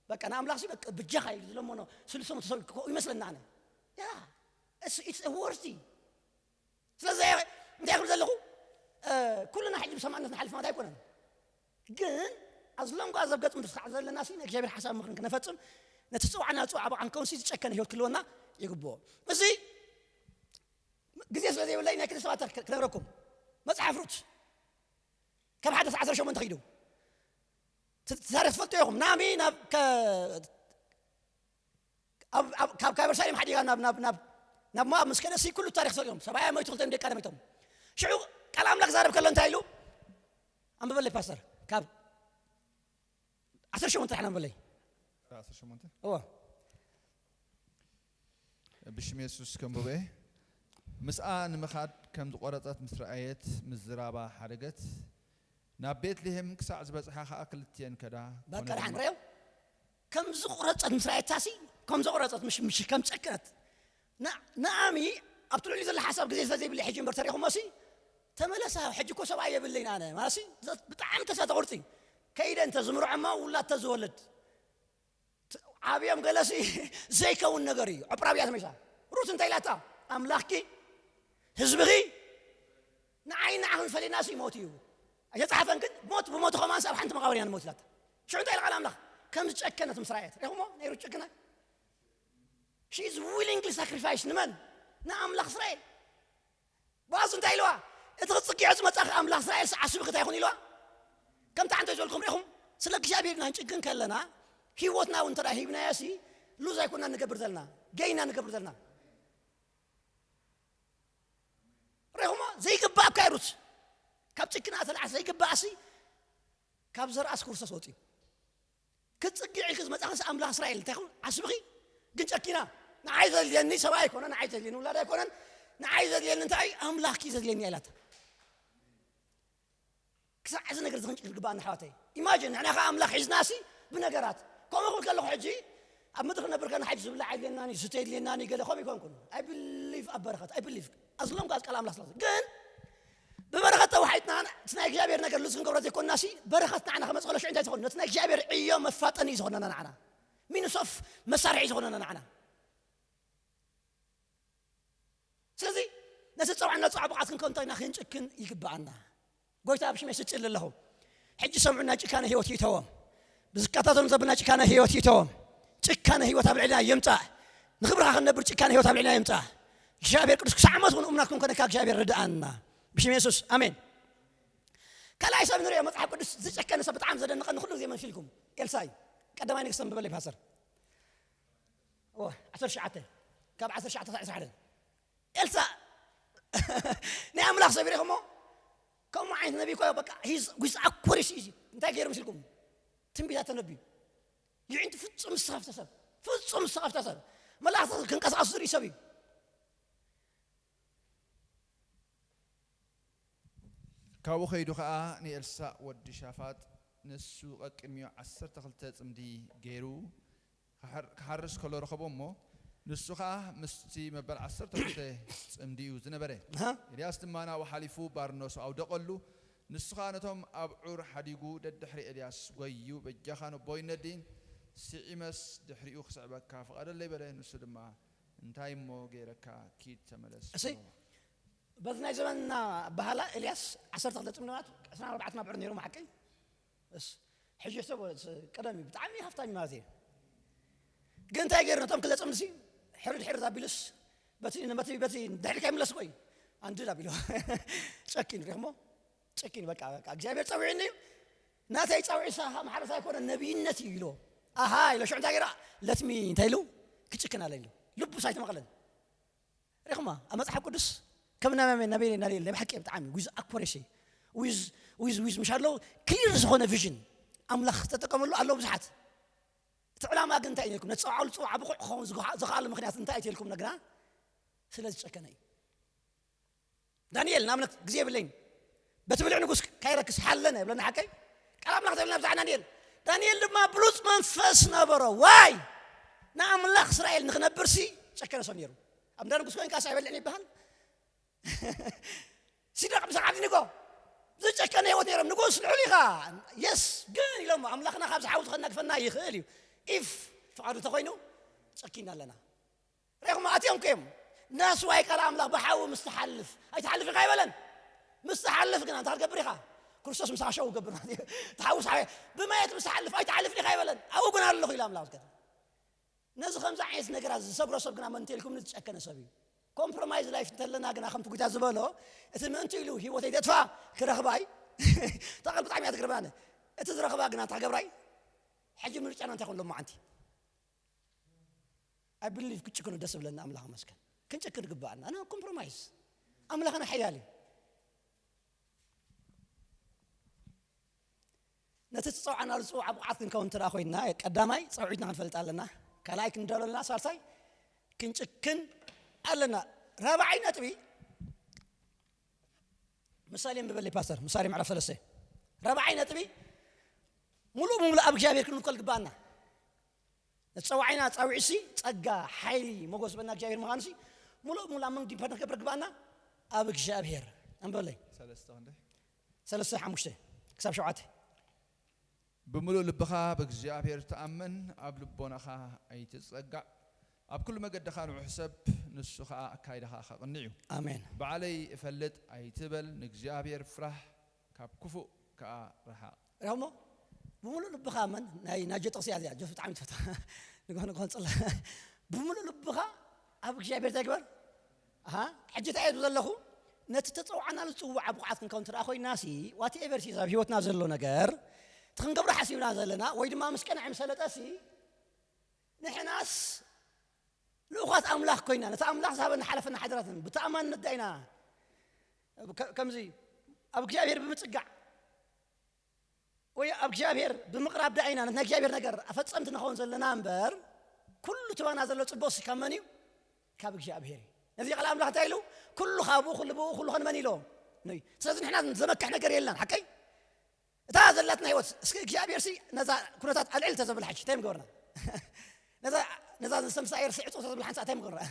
በቃ ንኣምላኽ ሲ በቃ ብጃኻ ኢሉ ዝለመኖ ስልሶም ተሰብ ክኮ ይመስለኒ ኣነ። ያ፣ it's፣ it's a worthy። ስለዚ እንታይ ክብል ዘለኹ? እ፣ ኩልና ሕጂ ብሰማነት ንሓልፍ ማለት ኣይኮነን። ግን ኣዝሎም ጓ ዘብ ገጽ ምድሪ ክሳዕ ዘለና ሲ ንእግዚኣብሔር ሓሳብ ምኽርን ክነፈጽም ነቲ ዝጸዋዕና ዝጸዋዕ ብዓን ከውንሲ ዝጨከነ ህይወት ክህልወና ይግብኦ። እዚ ግዜ ስለ ዘይብለይ ናይ ክልተ ሰባት ክነግረኩም። መጽሓፍ ሩት ካብ ሓደ ሰዓት ሸሞንተ ኺዱ። ት-፣ ታሪኽ ትፈልጡ ኢኹም። ናሚ ናብ ከ-፣ ኣብ፣ ኣብ፣ ካብ፣ ካብ የሩሳሌም ሓዲጋ ናብ፣ ናብ፣ ናብ፣ ናብ ሞኣብ ምስ ከደሲ ኩሉ ታሪኽ ትፈልጡ ኢኹም። ሰብኣያ መይቱ ክልተ ደቃ መይቶም። ሽዑ ቃል ኣምላኽ ዛረብ ከሎ እንታይ ኢሉ? ኣንብበለይ ፓስተር። ካብ ዓሰርተ ሸሞንተ ሓና ኣንብበለይ። ዓሰርተ ሸሞንተ? እዎ። ብሽም የሱስ ከንብቦ እየ። ምስኣ ንምኻድ ከም ዝቖረጸት ምስ ረኣየት ምዝራባ ሓደገት። ናብ ቤትልሔም ክሳዕ ዝበጽሓ ኸኣ ክልቲኤን ከዳ። በቃ ኮነ ደሓን ድማ ርኣዮም። ከም ዝቑረጸት ምስ ረኣየታሲ፣ ከም ዝቑረጸት፣ ምሽ፣ ምሽ፣ ከም ዝጨከነት። ና-፣ ንኣሚ ኣብቲ ልዕሊ ዘሎ ሓሳብ ግዜ ስለ ዘይብለይ ሕጂ እምበር ተሪኹሞሲ፣ ተመለሳ፣ ሕጂ እኮ ሰብኣይ የብለይን ኣነ። ማለትሲ፣ ዘ-፣ ብጣዕሚ ተስፋ ተቑርጺ። ከይደ እንተ ዝምርዖ እሞ ውላድ ተዝወልድ። ት-፣ ዓብዮም ገለሲ ዘይከውን ነገር እዩ። ዕብራብያ ተመይሳ። ሩት እንታይ ኢላታ? ኣምላኽኪ፣ ህዝብኺ፣ ንዓይ ንዓኽን ፈሊናሲ ሞት እዩ። ኣይተጻሓፈን ግን፣ ሞት ብሞት ኸማንስ ኣብ ሓንቲ መቓብር ኢና ንሞት ኢላታ። ሽዑ እንታይ ኢላ ቃል ኣምላኽ? ከም ዝጨከነት ምስ ረኣየት። ርኢኹሞ? ናይ ሩት ጭክና። She is willingly sacrifice ንመን? ንኣምላኽ እስራኤል። ቦኣዝ እንታይ ኢልዋ? እቲ ክትጽግዒ ዝመጻኺ ኣምላኽ እስራኤልስ ዓስብኺ እንታይ ይኹን ኢልዋ? ከምቲ ዓንተ ዝበልኩም ርኢኹም፣ ስለ እግዚኣብሔር ኢና ንጭክን ከለና፣ ህይወትና እውን እንተ ደኣ ሂብናዮሲ፣ ሉዝ ኣይኮንና ንገብር ዘለና፣ ገይና ንገብር ዘለና። ርኢኹሞ? ዘይግባእ እኳ እዩ ሩት። ካብ ጭክና ተላዕሲ ዘይግባእሲ፣ ካብ ዘርእስ ክርስቶስ ወጺኡ። ክትጽግዒ ኢልኪ ዝመጻኽስ ኣምላኽ እስራኤል እንታይ ይኹን? ዓስብኺ ግን ጨኪና። ንዓይ ዘድልየኒ ሰብኣይ ኣይኮነን፣ ንዓይ ዘድልየኒ ውላድ ኣይኮነን፣ ንዓይ ዘድልየኒ እንታይ? ኣምላኽኪ ዘድልየኒ እያ ኢላታ። ክሳዕ እዚ ነገር እዚ ክንጭክን ዝግባኣና ኣሕዋተይ። ኢማጂን፣ ንሕና ኸዓ ኣምላኽ ሒዝናሲ ብነገራት። ከምኡ ክብል ከለኹ ሕጂ ኣብ ምድሪ ክነብር ከለና ሕጂ ዝብላዕ የድልየናን እዩ፣ ዝስተ የድልየናን እዩ፣ ገለ ከምኡ ይኮንኩን። I believe ኣብ በረኸት፣ I believe። As long as ቃል ኣምላኽ ስለ ግን ብበረኸት ተዋሒጥና እቲ ናይ እግዚኣብሔር ነገር ሉዝ ክንገብሮ ዘይኮንናሲ፣ በረኸት ንዓና ክመጽእ ከሎ ሽዑ እንታይ ትኾን? ነቲ ናይ እግዚኣብሔር ዕዮ መፋጠኒ እዩ ዝኾነና ንዓና። ሚንስ ኦፍ መሳርሒ እዩ ዝኾነና ንዓና። ስለዚ ነቲ ዝጸውዓና ዝጸውዓ ብቕዓት ክንከውን እንተኢልና ክንጭክን ይግብኣና። ጎይታ ብሽመይ ስጭል ኣለኹ። ሕጂ ሰምዑና፣ ጭካነ ህይወት ይእተዎም። ብዝከታተሉ ዘብና ጭካነ ህይወት ይእተዎም። ጭካነ ህይወት ኣብ ልዕልና ይምጻእ። ንኽብርኻ ክንነብር ጭካነ ህይወት ኣብ ልዕልና ይምጻእ። እግዚኣብሔር ቅዱስ ክሳዕ ሞት እውን እምናት ክንኮነካ እግዚኣብሔር ርድኣና። ብሽም የሱስ፣ ኣሜን። ካልኣይ ሰብ ንሪኦ መጽሓፍ ቅዱስ ዝጨከነ ሰብ ብጣዕሚ ዘደንቐኒ ኩሉ ግዜ መን ኢልኩም? ኤልሳ እዩ። ቀዳማይ ነገስት ኣንብበለይ ፓስተር። እወ፣ ዓሰርተ ትሽዓተ፣ ካብ ዓሰርተ ትሽዓተ ክሳዕ ዕስራን ሓደን። ኤልሳ ናይ ኣምላኽ ሰብ ርኢኹሞ? ከምኡ ዓይነት ነቢይ እኮ በቃ፣ he's with accuracy እዩ። እንታይ ገይሩ መሲልኩም? ትንቢታት ተነብዩ። ይዕንቱ ፍጹም ዝተኸፍተ ሰብ፣ ፍጹም ዝተኸፍተ ሰብ። መላእኽቲ ክንቀሳቐሱ ዝርኢ ሰብ እዩ። ካብኡ ከይዱ ኸኣ ንኤልሳእ ወዲ ሻፋጥ፣ ንሱ ቀቅድሚኡ ዓሰርተ ክልተ ጽምዲ ገይሩ ክሓር-፣ ክሓርስ ከሎ ረኸቦ እሞ፣ ንሱ ኸኣ ምስቲ መበል ዓሰርተ ክልተ ጽምዲኡ ዝነበረ። ኣሃ። ኤልያስ ድማ ናብኡ ሓሊፉ ባርነቱ ኣውደቐሉ። ንሱ ኸኣ ነቶም ኣብ ዑር ሓዲጉ ደድሕሪ ኤልያስ ጐይዩ፣ በጃኻ ነቦይ ነዲ፣ ስዒመስ ድሕሪኡ ክስዕበካ ፍቐደለይ በለ። ንሱ ድማ፣ እንታይ እሞ ገይረካ? ኪድ ተመለስ እሰይ። በሎ። በዚ ናይ ዘመንና ኣበሃህላ ኤልያስ ዓሰርተ ክልተ ጽምዲ ማለት ዕስራን ኣርባዕተን ኣብዑር ነይሩ፣ ሓቀይ? እስ፣ ሕጂ ሰብ ቀደም እዩ፣ ብጣዕሚ ሃፍታም እዩ ማለት እዩ። ግን እንታይ ገይሩ ነቶም ክልተ ጽምዲ ሲ ሕርድ ሕርድ ኣቢሉስ በቲ፣ በቲ፣ በቲ ድሕሪ ከይምለስ ቆይ ኣንድድ ኣቢሉ ጨኪኑ፣ ሪኹሞ? ጨኪኑ፣ በቃ፣ በቃ፣ እግዚኣብሔር ጸዊዑኒ እዩ፣ ናተይ ጸዊዑ ንስኻ ማሕረስ ኣይኮነን፣ ነቢይነት እዩ ኢሉ። ኣሃ ኢሎ፣ ሽዑ እንታይ ገይሩ? ለትሚ እንታይ ኢሉ? ክጭክን ኣለ ኢሉ። ልቡስ ኣይተመቐለን። ሪኹማ? ኣብ መጽሓፍ ቅዱስ ከም ናይ ናበይ፣ ናበይ ዳንኤል ናይ ብሓቂ ብጣዕሚ with accuracy፣ with፣ with፣ with ምሽ ኣለዉ ክሊር ዝኾነ ቪዥን ኣምላኽ ዝተጠቀመሉ ኣለዉ ብዙሓት። እቲ ዕላማ ግን እንታይ እዩ ነይርኩም? ነቲ ጸውዓሉ ጽውዓ ብቑዕ ክኸውን ዝግሃ-፣ ዝኸኣሉ ምኽንያት እንታይ እዩ ተልኩም ነግና? ስለ ዝጨከነ እዩ። ዳንኤል ንኣብነት ግዜ የብለይን። በቲ ብልዕ ንጉስ ካይረክስ ሓለነ ይብለና ሓቀይ? ቃል ኣምላኽ ተብልና ብዛዕባ ዳንኤል። ዳንኤል ድማ ብሉጽ መንፈስ ነበሮ። ዋይ! ንኣምላኽ እስራኤል ንኽነብር ሲ ጨከነ ሰብ ነይሩ። ኣብ እንዳ ንጉስ ኮይንካ ሲ ኣይበልዕን ይበሃል። ሲድራቅ፣ ሚሳቅ፣ ዓብድኒጎ ዝጨከነ ህይወት ነይሮም። ንጉስ ልዑል ኢኻ። የስ፣ ግን ኢሎሞ፣ ኣምላኽና ካብ ዝሓዊ ዝኸናግፈና ይኽእል እዩ። ኢፍ ፍቓዱ እንተኾይኑ ጨኪና ኣለና። ርኢኹም ኣትዮም እኮ እዮም። ናስዋይ ቃል ኣምላኽ ብሓዊ ምስ ትሓልፍ፣ ኣይትሓልፍ ኢኻ ኣይበለን። ምስ ትሓልፍ ግን እንታይ ትገብር ኢኻ? ክርስቶስ ምሳኻ ሸው ገብር ማለት እዩ። ትሓውስ ሓ ብማየት ምስ ትሓልፍ ኣይትሓልፍ ዲኻ ኣይበለን። ኣብኡ ግን ኣለኹ ኢሉ ኣምላኽ ዝከተ ነዚ ከምዚ ዓይነት ነገራት ዝሰግሮ ሰብ ግና መን እንተልኩም ዝጨከነ ሰብ እዩ። ኮምፕሮማይዝ ላይፍ እንተለና ግና ከምቲ ጉታ ዝበሎ እቲ ምእንቲ ኢሉ ህይወተይ ተጥፋ ክረኽባይ ታቐል ብጣዕሚ እያ ትገርማኒ። እቲ ዝረኽባ ግና እንታይ ገብራይ? ሕጂ ምርጫና እንታይ ኮን ሎማዓንቲ? ኣይ ብሊቭ ክጭክኑ ደስ ብለና ኣምላኽ መስከን ክንጭክን ግባኣና። ና ኮምፕሮማይዝ ኣምላኽና ሓያል እዩ። ነቲ ትጸውዓና ዝጽውዓ ብቕዓት ክንከውን እንተ ኮይንና ቀዳማይ ጸውዒትና ክንፈልጥ ኣለና። ካልኣይ ክንደሎ ኣለና። ሳልሳይ ክንጭክን ኣለና። ራብዓይ ነጥቢ ምሳሌ እንብበለይ ፓስተር ምሳሌ ምዕራፍ ሰለስተ ራብዓይ ነጥቢ ሙሉእ ብምሉእ ኣብ እግዚኣብሔር ክንውከል ግባኣና። ንጸዋዒና ጻዊዕሲ ጸጋ ሓይሊ ሞጎስ በና እግዚኣብሔር ምዃኑሲ ሙሉእ ብምሉእ ኣብ መንግዲ ዲፐንድ ክገብር ግባኣና ኣብ እግዚኣብሔር። ኣንበለይ ሰለስተ ክንደይ ሰለስተ ሓሙሽተ ክሳብ ሸውዓተ። ብምሉእ ልብኻ ብእግዚኣብሔር ተኣመን፣ ኣብ ልቦናኻ ኣይትጸጋዕ፣ ኣብ ኩሉ መገድኻ ንውሕ ሰብ፣ ንሱ ኸኣ ኣካይዳኻ ኸቕኒ እዩ። ኣሜን። ባዕለይ እፈልጥ ኣይትበል፣ ንእግዚኣብሔር ፍራህ፣ ካብ ክፉእ ከኣ ርሓቕ። ሪኹሞ ብምሉእ ልብኻ መን ናይ ናጀ ጥቕሲ እያ እዚኣ ጆስ ብጣዕሚ ትፈትዋ ንግሆ ንግሆ ንፅላ ብምሉእ ልብኻ ኣብ እግዚኣብሔር እንታይ ግበር ኣሃ ሕጂ እንታይ እየ ዘለኹ ነቲ ተፀውዓናሉ ፅዋዕ ብቑዓት ክንከውን ትረኣ ኮይናሲ ዋት ኤቨር ሲዝ ኣብ ህይወትና ዘሎ ነገር እቲ ክንገብሮ ሓሲብና ዘለና ወይ ድማ ምስ ቀንዐ ምሰለጠሲ ንሕናስ ልኡኻት ኣምላኽ ኮይና ነቲ ኣምላኽ ዝሃበና ሓለፈና ሓደራትን ብተኣማንነት ዳኢና ከምዚ ኣብ እግዚኣብሔር ብምጽጋዕ ወይ ኣብ እግዚኣብሔር ብምቕራብ ዳኢና ነቲ ናይ እግዚኣብሔር ነገር ኣፈጸምቲ ንኸውን ዘለና እምበር ኩሉ ትባና ዘሎ ጽቡቕሲ ካብ መን እዩ? ካብ እግዚኣብሔር እዩ። ነዚ ቃል ኣምላኽ እንታይ ኢሉ? ኩሉ ካብኡ ኩሉ ብኡ ኩሉ ኸን መን ኢሎ? ንይ ስለዚ ንሕና ዘመክሕ ነገር የለን ሓቀይ እታ ዘላትና ህይወት እስኪ እግዚኣብሔር ሲ ነዛ ኩነታት ኣልዕል ተዘብል ሓጂ እንታይ ምገበርና ነዛ ነዛ ዝተምሳኤር ስዕጡ ተዘብል ሓንሳ እንታይ ምገበርና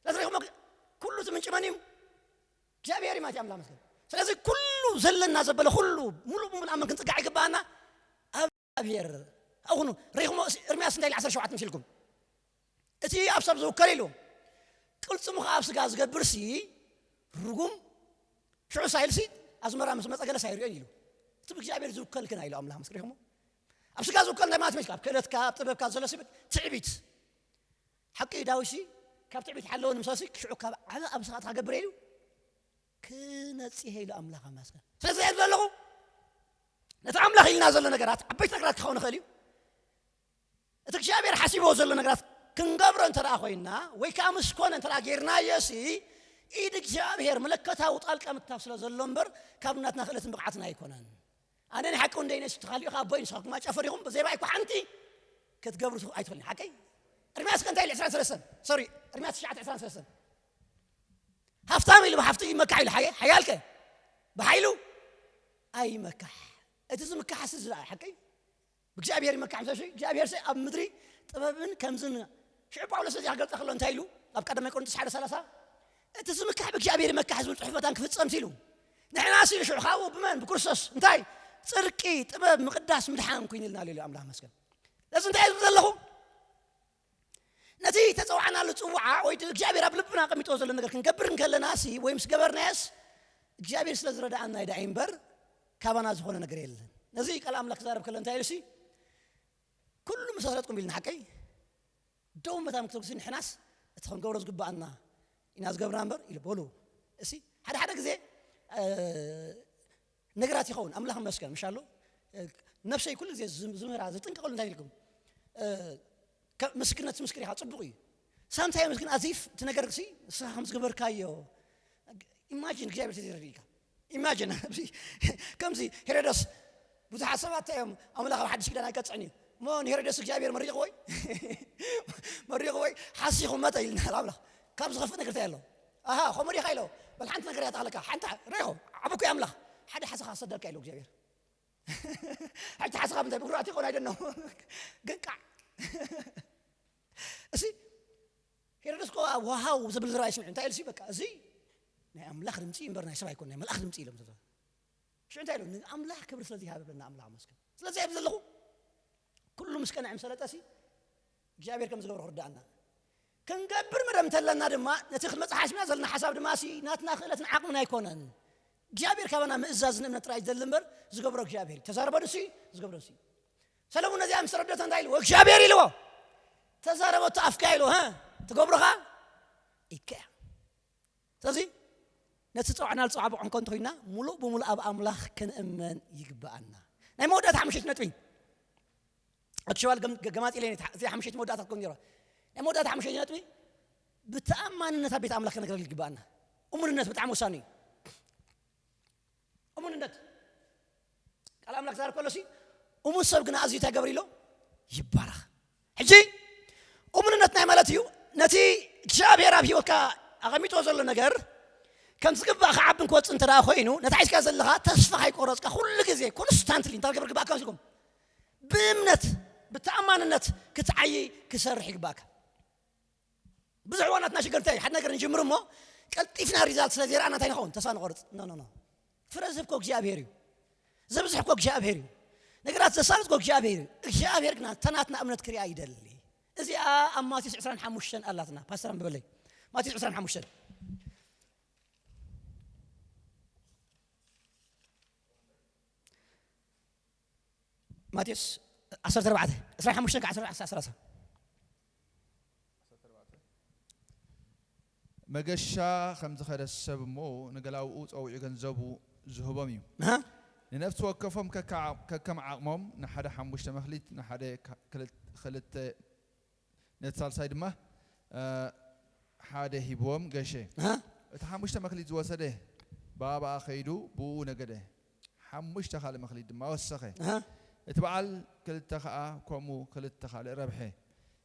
ስለዚ ሪኹሞ ኩሉ እቲ ምንጭ መን እዩ እግዚኣብሔር እዩ ማለት ኣምላኽ መስገን ስለዚ ኩሉ ዘለና ዘበለ ኩሉ ሙሉእ ብምሉእ ኣመን ክንፅጋዕ ይግባኣና ኣብሔር ኣኹኑ ሪኹሞ እርምያስ እንታይ ኢለ ዓሰርተ ሸውዓተ ምሲልኩም እቲ ኣብ ሰብ ዝውከል ኢሉ ቅልፅሙ ከዓ ኣብ ስጋ ዝገብር ሲ ርጉም ሽዑ ሳይልሲ ኣዝመራ ምስ መፀ ገለ ሳይሪኦን ኢሉ እቲ ብእግዚኣብሔር ዝውከል ክና ኢሉ ኣምላኽ መስክር ኢኹሞ ኣብ ስጋ ዝውከል እንታይ ማለት መስል ኣብ ክእለትካ ኣብ ጥበብካ ዘሎ ስብት ትዕቢት ሓቂ ዳዊሲ ካብ ትዕቢት ሓለወ ንምሳሲ ሽዑ ካብ ዓበ ኣብ ስኻ ትኸገብር ኢሉ ክነፂሀ ኢሉ ኣምላኽ ኣመስገን ስለዚ ዘለኹ ነቲ ኣምላኽ ኢልና ዘሎ ነገራት ዓበይቲ ነገራት ክኸውን ይኽእል እዩ እቲ እግዚኣብሔር ሓሲብዎ ዘሎ ነገራት ክንገብሮ እንተ ደኣ ኮይንና ወይ ከዓ ምስ ኮነ እንተ ደኣ ጌርናዮ ሲ ኢድ እግዚኣብሔር መለከታዊ ጣልቃ ምትታፍ ስለ ዘሎ እምበር ካብ ናትና ክእለትን ብቕዓትን ኣይኮነን ኣነ ናይ ሓቂ እንደይ ነስ ተኻሊኡ ካብ ቦይ ንስኻኩም ኣጫፈር ኢኹም ብዘይ ራእይ እኳ ሓንቲ ክትገብሩ ኣይትኽእልን ሓቀይ እርምያስ ከ እንታይ ኢሉ ዕስራን ሰለስተን ሶሪ እርምያስ ትሽዓተ ዕስራን ሰለስተን ሃፍታም ኢሉ ብሃፍቱ ይመካሕ ኢሉ ሓየ ሓያልከ ብሓይሉ ኣይመካሕ እቲ ዝምካሕ ሲ ዝረኣ ሓቀይ ብእግዚኣብሔር ይመካሕ ምሰ እግዚኣብሔር ሰ ኣብ ምድሪ ጥበብን ከምዝን ሽዑ ጳውሎስ እዚ ክገልጸ ከሎ እንታይ ኢሉ ኣብ ቀዳማይ ቆሮንቶስ ሓደ ሰላሳ እቲ ዝምካሕ ብእግዚኣብሔር ይመካሕ ዝብል ጽሑፍ መታን ክፍጸም ኢሉ ንሕና ሲ ሽዑ ካብኡ ብመን ብክርስቶስ እንታይ ጽርቂ ጥበብ ምቅዳስ ምድሓን ኮይኑልና ኢሉ ኣምላኽ መስገን እዚ እንታይ ዝብል ዘለኹ ነቲ ተፀውዓናሉ ፅውዓ ወይ እግዚኣብሔር ኣብ ልብና ቀሚጥዎ ዘሎ ነገር ክንገብር እንከለና ሲ ወይ ምስ ገበርናዮስ እግዚኣብሔር ስለ ዝረዳኣና ይዳ እምበር ካባና ዝኾነ ነገር የለን ነዚ ቃል ኣምላኽ ክዛረብ ከሎ እንታይ ኢሉ ሲ ኩሉ ምስ ኣስረጥኩም ኢልና ሓቀይ ደው መታን ክትርጉሲ ንሕናስ እቲ ክንገብሮ ዝግባኣና ኢና ዝገብርና እምበር ኢሉ በሉ እሲ ሓደ ሓደ ግዜ ነገራት ይኸውን ኣምላኽ መስገን ምሻሎ ነብሰይ ኩሉ ግዜ ዝምህራ ዝጥንቀቀሉ እንታይ ኢልኩም ምስክርነት ምስክር ኢኻ ፅቡቅ እዩ ሳምታይ ምስግን ኣዚፍ እቲ ነገር ሲ ንስኻ ከም ዝገበርካዮ ኢማጂን እግዚኣብሔር ተዘይረድእካ ኢማጂን ከምዚ ሄሮደስ ብዙሓት ሰባት እዮም ኣምላኽ ኣብ ሓድሽ ኪዳን ኣይቀፅዕን እዩ እሞ ንሄሮደስ እግዚኣብሔር መሪቕዎ መሪቕዎ ሓሲኹ መጠ ኢልና ኣምላኽ ካብ ዝኸፍእ ነገር እንታይ ኣሎ ኣሃ ከምኡ ዲኻ ኢሎ በል ሓንቲ ነገር እያ ተኽለካ ሓንቲ ሬኾ ዓብኩ ኣምላኽ ሓደ ሓሰኻ ሰደድካ ኢሎ እግዚኣብሔር ሕጂ ሓሰኻ ምንታይ ብግሩ ኣቲ ኾን ኣይደኖ ግን ቃዕ እሲ ሄሮድስ ኮ ዋሃው ዝብል ዝረኣይ ስምዑ እንታይ ኢሉ በቃ እዚ ናይ ኣምላኽ ድምፂ እምበር ናይ ሰብ ኣይኮን ናይ መልኣኽ ድምፂ ኢሎም ዝብሎ ሽዑ እንታይ ኢሉ ንኣምላኽ ክብሪ ስለዚ ሃበብለና ኣምላኽ መስገን ስለዚ ኣብ ዘለኹ ኩሉ ምስ ቀንዐ ምስ ሰለጠ ሲ እግዚኣብሔር ከም ዝገብሮ ክርዳኣና ክንገብር መደብ እንተለና ድማ ነቲ ክትመፅእ ሓሲብና ዘለና ሓሳብ ድማ ሲ ናትና ክእለትን ዓቕምን ኣይኮነን እግዚኣብሔር ካባና ምእዛዝ ንእምነት ጥራይ ዝደሊ እምበር ዝገብሮ እግዚኣብሔር እዩ። ተዛረበ ንሱ እዩ፣ ዝገብሮ ንሱ እዩ። ሰለሙን ነዚኣ ምስ ተረደተ እንታይ ኢልዎ? እግዚኣብሔር ኢልዎ። ተዛረበቶ ኣፍካ ኢልዎ፣ ሀ? ትገብሮኻ ኢካ እያ። ስለዚ ነቲ ጸዋዕና ዝጸዋዕ ብቑዕ እንኮ እንተኾይና፣ ሙሉእ ብሙሉእ ኣብ ኣምላኽ ክንእመን ይግብኣና። ናይ መወዳእታ ሓሙሽተ ነጥቢ። ኣክሽዋል ገም-፣ ገ-፣ ገማጢ ለይነት እዚኣ ሓሙሽተ መወዳእታ ትከውን ነይራ። ናይ መወዳእታ ሓሙሽተ ነጥቢ፣ ብተኣማንነት ኣብ ቤት ኣምላኽ ከነገልግል ይግብኣና። እሙንነት ብጣዕሚ ወሳኒ እዩ። እሙንነት። ቃል ኣምላኽ ክዛረብ ከሎ ሲ፣ እሙን ሰብ ግን ኣዝዩ እንታይ ገብር ኢሎ? ይባረኽ። ሕጂ እሙንነት ናይ ማለት እዩ፣ ነቲ እግዚኣብሔር ኣብ ህይወትካ ኣቐሚጥዎ ዘሎ ነገር ከም ዝግባእ ክዓብን ክወጽእ እንተ ደኣ ኮይኑ፣ ነቲ ሒዝካ ዘለኻ ተስፋ ካይቆረጽካ ኩሉ ግዜ ኮንስታንትሊ እንታይ ክገብር ግባእካ መስልኩም? ብእምነት፣ ብተኣማንነት ክትዓዪ ክሰርሕ ይግባእካ። ብዙሕ እዋናትና ሽግር እንታይ? ሓደ ነገር ንጅምር እሞ ቀልጢፍና ሪዛልት ስለ ዘይረኣና እንታይ ንኸውን? ተስፋ ንቆርጽ። ኖ፣ ኖ፣ ኖ። ፍረ ዝህብ እኮ እግዚኣብሔር እዩ። ዘብዝሕ እኮ እግዚኣብሔር እዩ። ነገራት ዘሳልጥ እኮ እግዚኣብሔር እዩ። እግዚኣብሔር ግና እታ ናትና እምነት ክሪኣ ይደሊ። እዚኣ ኣብ ማቴዎስ ዕስራን ሓሙሽተን ኣላትና። ፓስተር ኣንብበለይ። ማቴዎስ ዕስራን ሓሙሽተን። ማቴዎስ ዓሰርተ ኣርባዕተ፣ ዕስራን ሓሙሽተን ክዓ ዓሰርተ ኣርባዕተ። መገሻ ከም ዝኸደ ሰብ እሞ ንገላውኡ ጸዊዑ ገንዘቡ ዝህቦም እዩ። ኣሃ። ንነፍሲ ወከፎም ከካ-፣ ከከም ዓቕሞም ንሓደ ሓሙሽተ መኽሊት፣ ንሓደ ካ-፣ ክልት-፣ ክልተ፣ ነቲ ሳልሳይ ድማ፣ እ፣ ሓደ ሂብዎም ገሸ። ኣሃ። እቲ ሓሙሽተ መኽሊት ዝወሰደ ብኣባኣ ከይዱ ብኡ ነገደ። ሓሙሽተ ካልእ መኽሊት ድማ ወሰኸ። ኣሃ። እቲ በዓል ክልተ ኸኣ ከምኡ ክልተ ካልእ ረብሐ።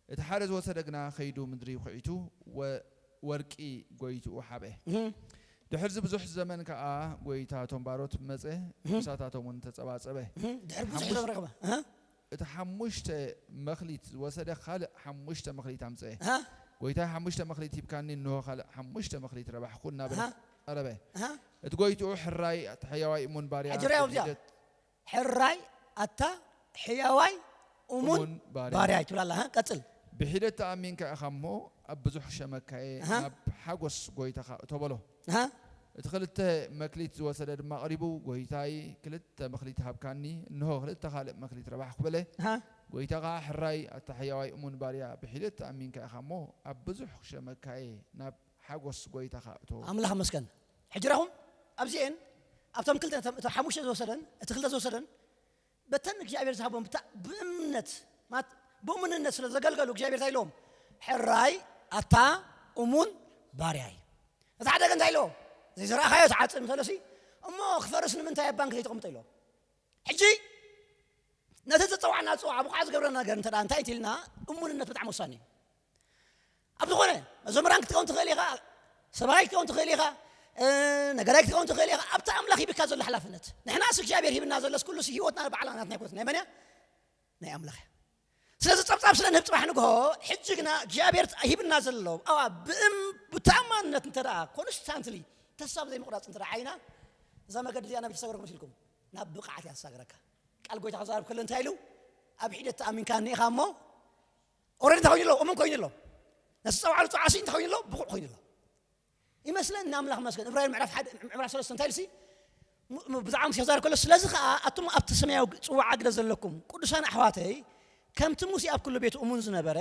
እቲ ሓደ ዝወሰደ ግና ከይዱ ምድሪ ኹዒቱ ወ-፣ ወርቂ ጎይትኡ ሓብአ። እህ። ድሕርዚ ብዙሕ ዘመን ከኣ ጎይታ እቶም ባሮት መጸ፣ እህ። ምሳታቶም እውን ተጸባጸበ። እህ። ድሕሪ ብዙሕ ሓሙሽ-፣ ዘመን ረኸበ። ኣሃ። እቲ ሓሙሽተ መኽሊት ዝወሰደ ካልእ ሓሙሽተ መኽሊት ኣምጸአ። ኣሃ። ጎይታይ ሓሙሽተ መኽሊት ሂብካኒ፣ እንሆ ካልእ ሓሙሽተ መኽሊት ረባሕኩ እናበለ ኣሃ። ቀረበ። ኣሃ። እቲ ጎይትኡ ሕራይ ኣታ ሕያዋይ እሙን ባርያ ሕጂ ርኣያ ኣብዚኣ። ብሒደት ሕራይ ኣታ ሕያዋይ እሙን እሙን ባርያ። ባርያ ትብል ኣላ። ኣሃ፣ ቀጽል። ብሒደት ተኣሚንካ ኢኻ እሞ ኣብ ብዙሕ ሸመካየ ኣሃ። ናብ ሓጎስ ጎይታኻ እቶ በሎ። ኣሃ። እቲ ክልተ መክሊት ዝወሰደ ድማ ቀሪቡ፣ "ጎይታይ፣ ክልተ መክሊት ሃብካኒ፣ እንሆ፣ ክልተ ካልእ መክሊት ረባሕኩ" በለ። ኣሃ። ጎይታ ኸኣ፣ "ሕራይ፣ ኣታ ሕያዋይ እሙን ባርያ፣ ብሒደት ተኣሚንካ ኢኻ እሞ፣ ኣብ ብዙሕ ክሸመካየ፣ ናብ ሓጎስ ጎይታኻ እቶ።" ኣምላኽ መስገን። ሕጂ ራኹም፣ ኣብዚኤን፣ ኣብቶም ክልተ፣ እቶም፣ እቶም ሓሙሽተ ዝወሰደን፣ እቲ ክልተ ዝወሰደን፣ በተን እግዚኣብሔር ዝሃቦም ብታ-፣ ብእምነት፣ ማት-፣ ብእሙንነት ስለ ዘገልገሉ እግዚኣብሔር እንታይ ኢለዎም? "ሕራይ ኣታ እሙን ባርያይ።" እቲ ሓደ ግን እንታይ ኢለዎ? "ዘይዘራእኻዮ ትዓጽድ" እንተሎሲ፣ "እሞ ክፈርስ ንምንታይ ኣብ ባንክ ዘይተቐምጦ?" ኢለዎ። ሕጂ ነቲ ዝጸዋዕና ዝጸዋዕ ብቑዓ ዝገብረና ነገር እንተ ደኣ እንታይ እንተ ኢልና፣ እሙንነት ብጣዕሚ ወሳኒ እዩ። ኣብ ዝኾነ መዘምራን ክትከውን ትኽእል ኢኻ፣ ሰብኣይ ክትከውን ትኽእል ኢኻ፣ እ፣ ነገዳይ ክትከውን ትኽእል ኢኻ። ኣብቲ ኣምላኽ ሂብካ ዘሎ ሓላፍነት። ንሕናስ እግዚኣብሔር ሂብና ዘሎስ ኩሉስ ህይወትና ባዕላ ናትና ኣይኮነትን። ናይ መን እያ? ናይ ኣምላኽ እያ። ስለዚ ጸብጻብ ስለ ንህብ ጽባሕ ንግሆ፣ ሕጂ ግና እግዚኣብሔር ሂብና ዘሎ፣ ኣዋ፣ ብእም-፣ ብተኣማንነት እንተ ደኣ ኮንስታንትሊ፣ ተስፋ ብዘይምቑራጽ እንተ ደኣ ዓይና፣ እዛ መገዲ እዚኣ ናብ ተሳገርኩም መሲልኩም፣ ናብ ብቕዓት እያ ተሳግረካ። ቃል ጎይታ ክዛረብ ከሎ እንታይ ኢሉ? "ኣብ ሒደት ተኣሚንካ እኒኢኻ እሞ፣ ኦረዲ እንታይ ኮይኑ ኣሎ? እሙን ኮይኑ ኣሎ። ነቲ ጸውዓሉ ጸዋዕሲ እንታይ ኮይኑ ኣሎ? ብቑዕ ኮይኑ ኣሎ።" ይመስለኒ ኣምላኽ መስገን። ዕብራውያን ምዕራፍ ሓደ፣ ምዕራፍ ሰለስተ እንታይ ኢሉሲ? ም-፣ ም-፣ ብዛዕባ ሙሴ ክዛረብ ከሎ፣ "ስለዚ ኸኣ ኣቱም ኣብቲ ሰማያዊ ጽዋዓ ግደ ዘለኩም ቅዱሳን ኣሕዋተይ፣ ከምቲ ሙሴ ኣብ ኩሉ ቤቱ እሙን ዝነበረ፣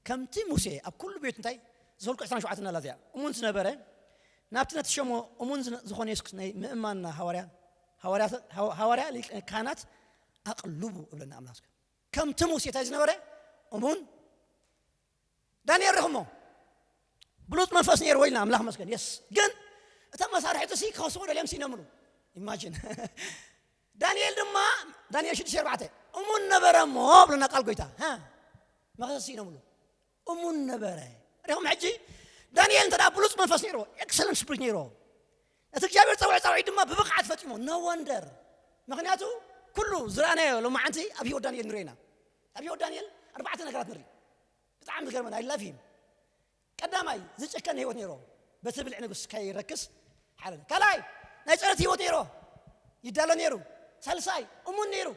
ከምቲ ሙሴ ኣብ ኩሉ ቤቱ" እንታይ? ዘኍልቁ ዕስራን ሸውዓተን ኣላ እዚኣ። "እሙን ዝነበረ፣ ናብቲ ነቲ ሸሞ እሙን ዝነ-፣ ዝኾነ የሱስ ናይ ምእማንና ሃዋርያ፣ ሃዋርያ፣ ሃዋ-፣ ሃዋርያ ሊቀ ካህናት ኣቕልቡ" እብለና ኣምላኽ። ከምቲ ሙሴ እንታይ ዝነበረ? እሙን። ዳንኤል ርኢኹሞ? ብሉጽ መንፈስ ነይርዎ ኢልና፣ ኣምላኽ መስገን። የስ። ግን እቶም መሳርሕቱ ሲ ክኸስዎ ደልዮም ሲነምሉ። ኢማጂን። ዳንኤል ድማ፣ ዳንኤል ሽዱሽተ ኣርባዕተ፣ "እሙን ነበረ እሞ" ብለና ቃል ጎይታ። ሃ? መኸሰስ ሲነምሉ። እሙን ነበረ። ርኢኹም ሕጂ? ዳንኤል እንተ ደኣ ብሉጽ መንፈስ ነይርዎ፣ ኤክሰለንት ስፕሪት ነይርዎ፣ ነቲ እግዚኣብሔር ጸውዒ ጻውዒት ድማ ብብቕዓት ፈጺሞ። ኖ ወንደር። ምኽንያቱ ኩሉ ዝረኣናዮ ሎማዓንቲ ኣብ ህይወት ዳንኤል ንርኢ ኢና። ኣብ ህይወት ዳንኤል ኣርባዕተ ነገራት ንርኢ። ብጣዕሚ ዝገርመን፣ I love him። ቀዳማይ፣ ዝጭከን ህይወት ነይርዎ። በቲ ብልዒ ንጉስ ከይረክስ ሓደ። ካልኣይ፣ ናይ ጸሎት ህይወት ነይርዎ። ይዳሎ ነይሩ። ሳልሳይ፣ እሙን ነይሩ።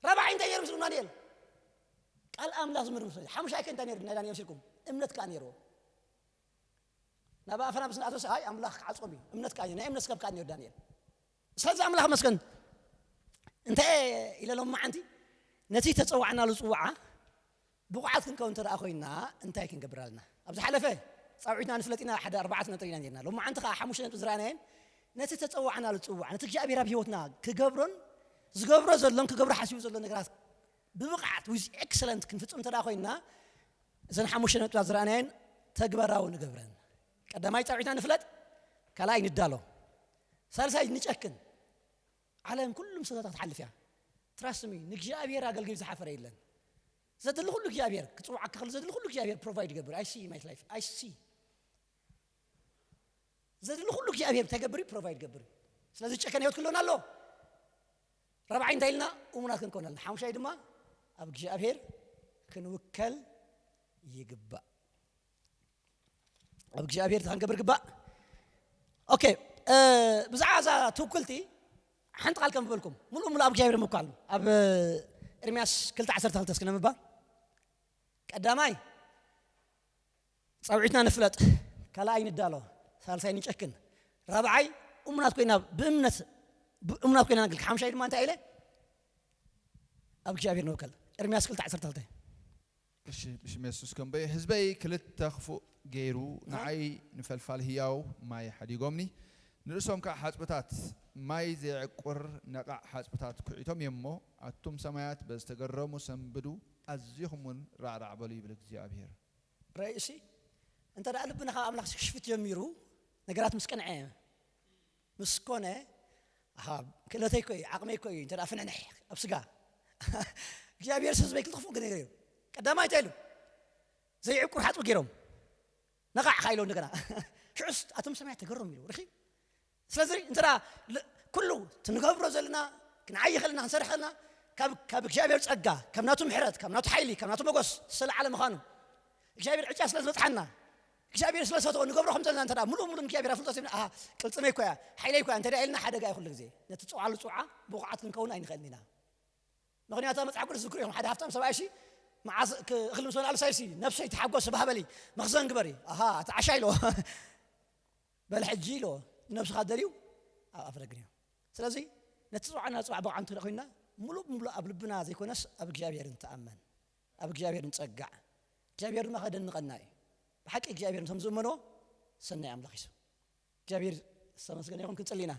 ራብዓይ እንታይ ነይሩ ምስሉ ዳንኤል? ቃል ኣምላኽ ዝምርምር ሰብ። ሓሙሻይ ከ እንታይ ነይሩ ናይ ዳንኤል ሲልኩም? እምነት ከኣ ነይርዎ። ናብ ኣፈና ምስ ንኣተወስ ኣይ ኣምላኽ ክዓጾም እዩ፣ እምነት ከኣ ናይ እምነት ስጋብ ከኣ እኒኦ ዳንኤል። ስለዚ ኣምላኽ መስገን እንታይ ኢለ ሎም መዓንቲ ነቲ ተጸዋዕናሉ ጽዋዓ ብቑዓት ክንከውን እንተ ደኣ ኮይንና እንታይ ክንገብር ኣለና? ኣብ ዝሓለፈ ጻውዒትና ንፍለጥ ኢና ሓደ ኣርባዕተ ነጥቢ ኢና ነርና። ሎም መዓንቲ ከኣ ሓሙሽተ ነጥቢ ዝረኣናየን ነቲ ተጸዋዕናሉ ጽዋዕ ነቲ እግዚኣብሔር ኣብ ህይወትና ክገብሮን ዝገብሮ ዘሎን ክገብሮ ሓሲቡ ዘሎ ነገራት ብብቕዓት with excellent ክንፍጽም እንተ ደኣ ኮይንና እዘን ሓሙሽተ ነጥብታት ዝረኣናየን ተግባራዊ ንገብረን። ቀዳማይ ጻውዒትና ንፍለጥ፣ ካልኣይ ንዳሎ፣ ሳልሳይ ንጨክን። ዓለም ኩሉም ሰታታት ክትሓልፍ እያ። ትራስሚ ንእግዚኣብሔር ኣገልግል ዝሓፈረ የለን። ዘድሊ ኩሉ እግዚኣብሔር ክፅውዓካ ከሎ ዘድሊ ኩሉ እግዚኣብሔር ፕሮቫይድ ይገብር። I see my life I see ዘድሊ ኩሉ እግዚኣብሔር እንታይ ገብር እዩ? ፕሮቫይድ ገብር እዩ። ስለዚ ጨከን ህይወት ክህልወና ኣሎ። ራብዓይ እንታይ ኢልና? እሙናት ክንከውን ኣለና። ሓሙሻይ ድማ ኣብ እግዚኣብሔር ክንውከል ይግባእ። ኣብ እግዚኣብሔር እንታይ ክንገብር ግባእ? ኦኬ፣ ብዛዕባ እዛ ትውክልቲ ሓንቲ ቃል ከም ዝበልኩም ሙሉእ ሙሉእ ኣብ እግዚኣብሔር ምኳል ኣብ ኤርምያስ ክልተ ዓሰርተ ክልተ እስኪ ነንብባ። ቀዳማይ ጸውዒትና ንፍለጥ፣ ካልኣይ ንዳሎ፣ ሳልሳይ ንጨክን፣ ራብዓይ እሙናት ኮይና ብእምነት እሙናት ኮይና ነግልክ። ሓምሻይ ድማ እንታይ ኢለ? ኣብ እግዚኣብሔር ንውከል። ኤርምያስ ክልተ ዓሰርተ ክልተ። እሺ፣ ብሽም የሱስ ከንበይ ህዝበይ ክልተ ክፉእ ገይሩ ንዓይ ንፈልፋል ህያው ማይ ሓዲጎምኒ፣ ንርእሶም ከዓ ሓጽብታት ማይ ዘየዕቁር ነቓዕ ሓጽብታት ኩዒቶም እዮም እሞ፣ ኣቱም ሰማያት በዝተገረሙ ሰንብዱ፣ ኣዚኹም እውን ራዕራዕ በሉ ይብል እግዚኣብሔር። ርእሲ እንተ ደኣ ልብና ካብ ኣምላኽ ክሽፍት ጀሚሩ ነገራት ምስ ቀንዐ ምስ ኮነ ኣሃ ክእለተይ ኮ እዩ ዓቕመይ ኮ እዩ እንተ ፍንሕንሕ ኣብ ስጋ እግዚኣብሔር ህዝበይ ክልተ ክፉእ ነገር እዩ። ቀዳማይ እንታይ ኢሉ? ዘይዕቁር ሓፅቢ ገይሮም ነቓዕ ካይሎ እንደገና ሽዑስ ኣቶም ሰማያት ተገረሙ ኢሉ ርኺ ስለዚ እንተ ኩሉ ትንገብሮ ዘለና ክንዓይ ከለና ክንሰርሕ ከለና ካብ እግዚኣብሔር ጸጋ ካብ ናቱ ምሕረት ካብ ናቱ ሓይሊ ካብ ናቱ መጎስ ዝተለዓለ ምዃኑ እግዚኣብሔር ዕጫ ስለ ዝበጽሓና እግዚኣብሔር ስለ ሰተወ ንገብሮ ከም ዘለና እንተ ሙሉእ ሙሉእ እግዚኣብሔር ኣፍልጦ ሴብና ኣሃ ቅልጽመይ ኮያ ሓይለይ ኮያ እንተ ኢልና ሓደጋ እዩ ኩሉ ግዜ ነቲ ጽውዓሉ ጽውዓ ብቑዓት ክንከውን ኣይንኽእልን ኢና። ምኽንያቱ ኣብ መጽሓፍ ቅዱስ ዝክሩ እዮም ሓደ ሃፍታም ሰብኣይ ሲ መዓዝ እኽሊ ምስ በልዓሉ ሳይሲ ነብሰይ ተሓጎስ ባህበሊ መኽዘን ግበሪ ኣሃ እቲ ዓሻ ኢሎ በል ሕጂ ኢሎ ነብስኻ ደልዩ ኣብ ኣፍ ረግን እዩ። ስለዚ ነቲ ጽዋዕና ጽዋዕ ብቕዓም ትርኢ ኮይንና ሙሉእ ብሙሉእ ኣብ ልብና ዘይኮነስ ኣብ እግዚኣብሔር ንተኣመን፣ ኣብ እግዚኣብሔር ንጸጋዕ፣ እግዚኣብሔር ድማ ከደንቐና እዩ። ብሓቂ እግዚኣብሔር ንቶም ዝእመንዎ ሰናይ ኣምላኽ እዩ። እግዚኣብሔር ዝተመስገነ ይኹን። ክንጽሊ ኢና።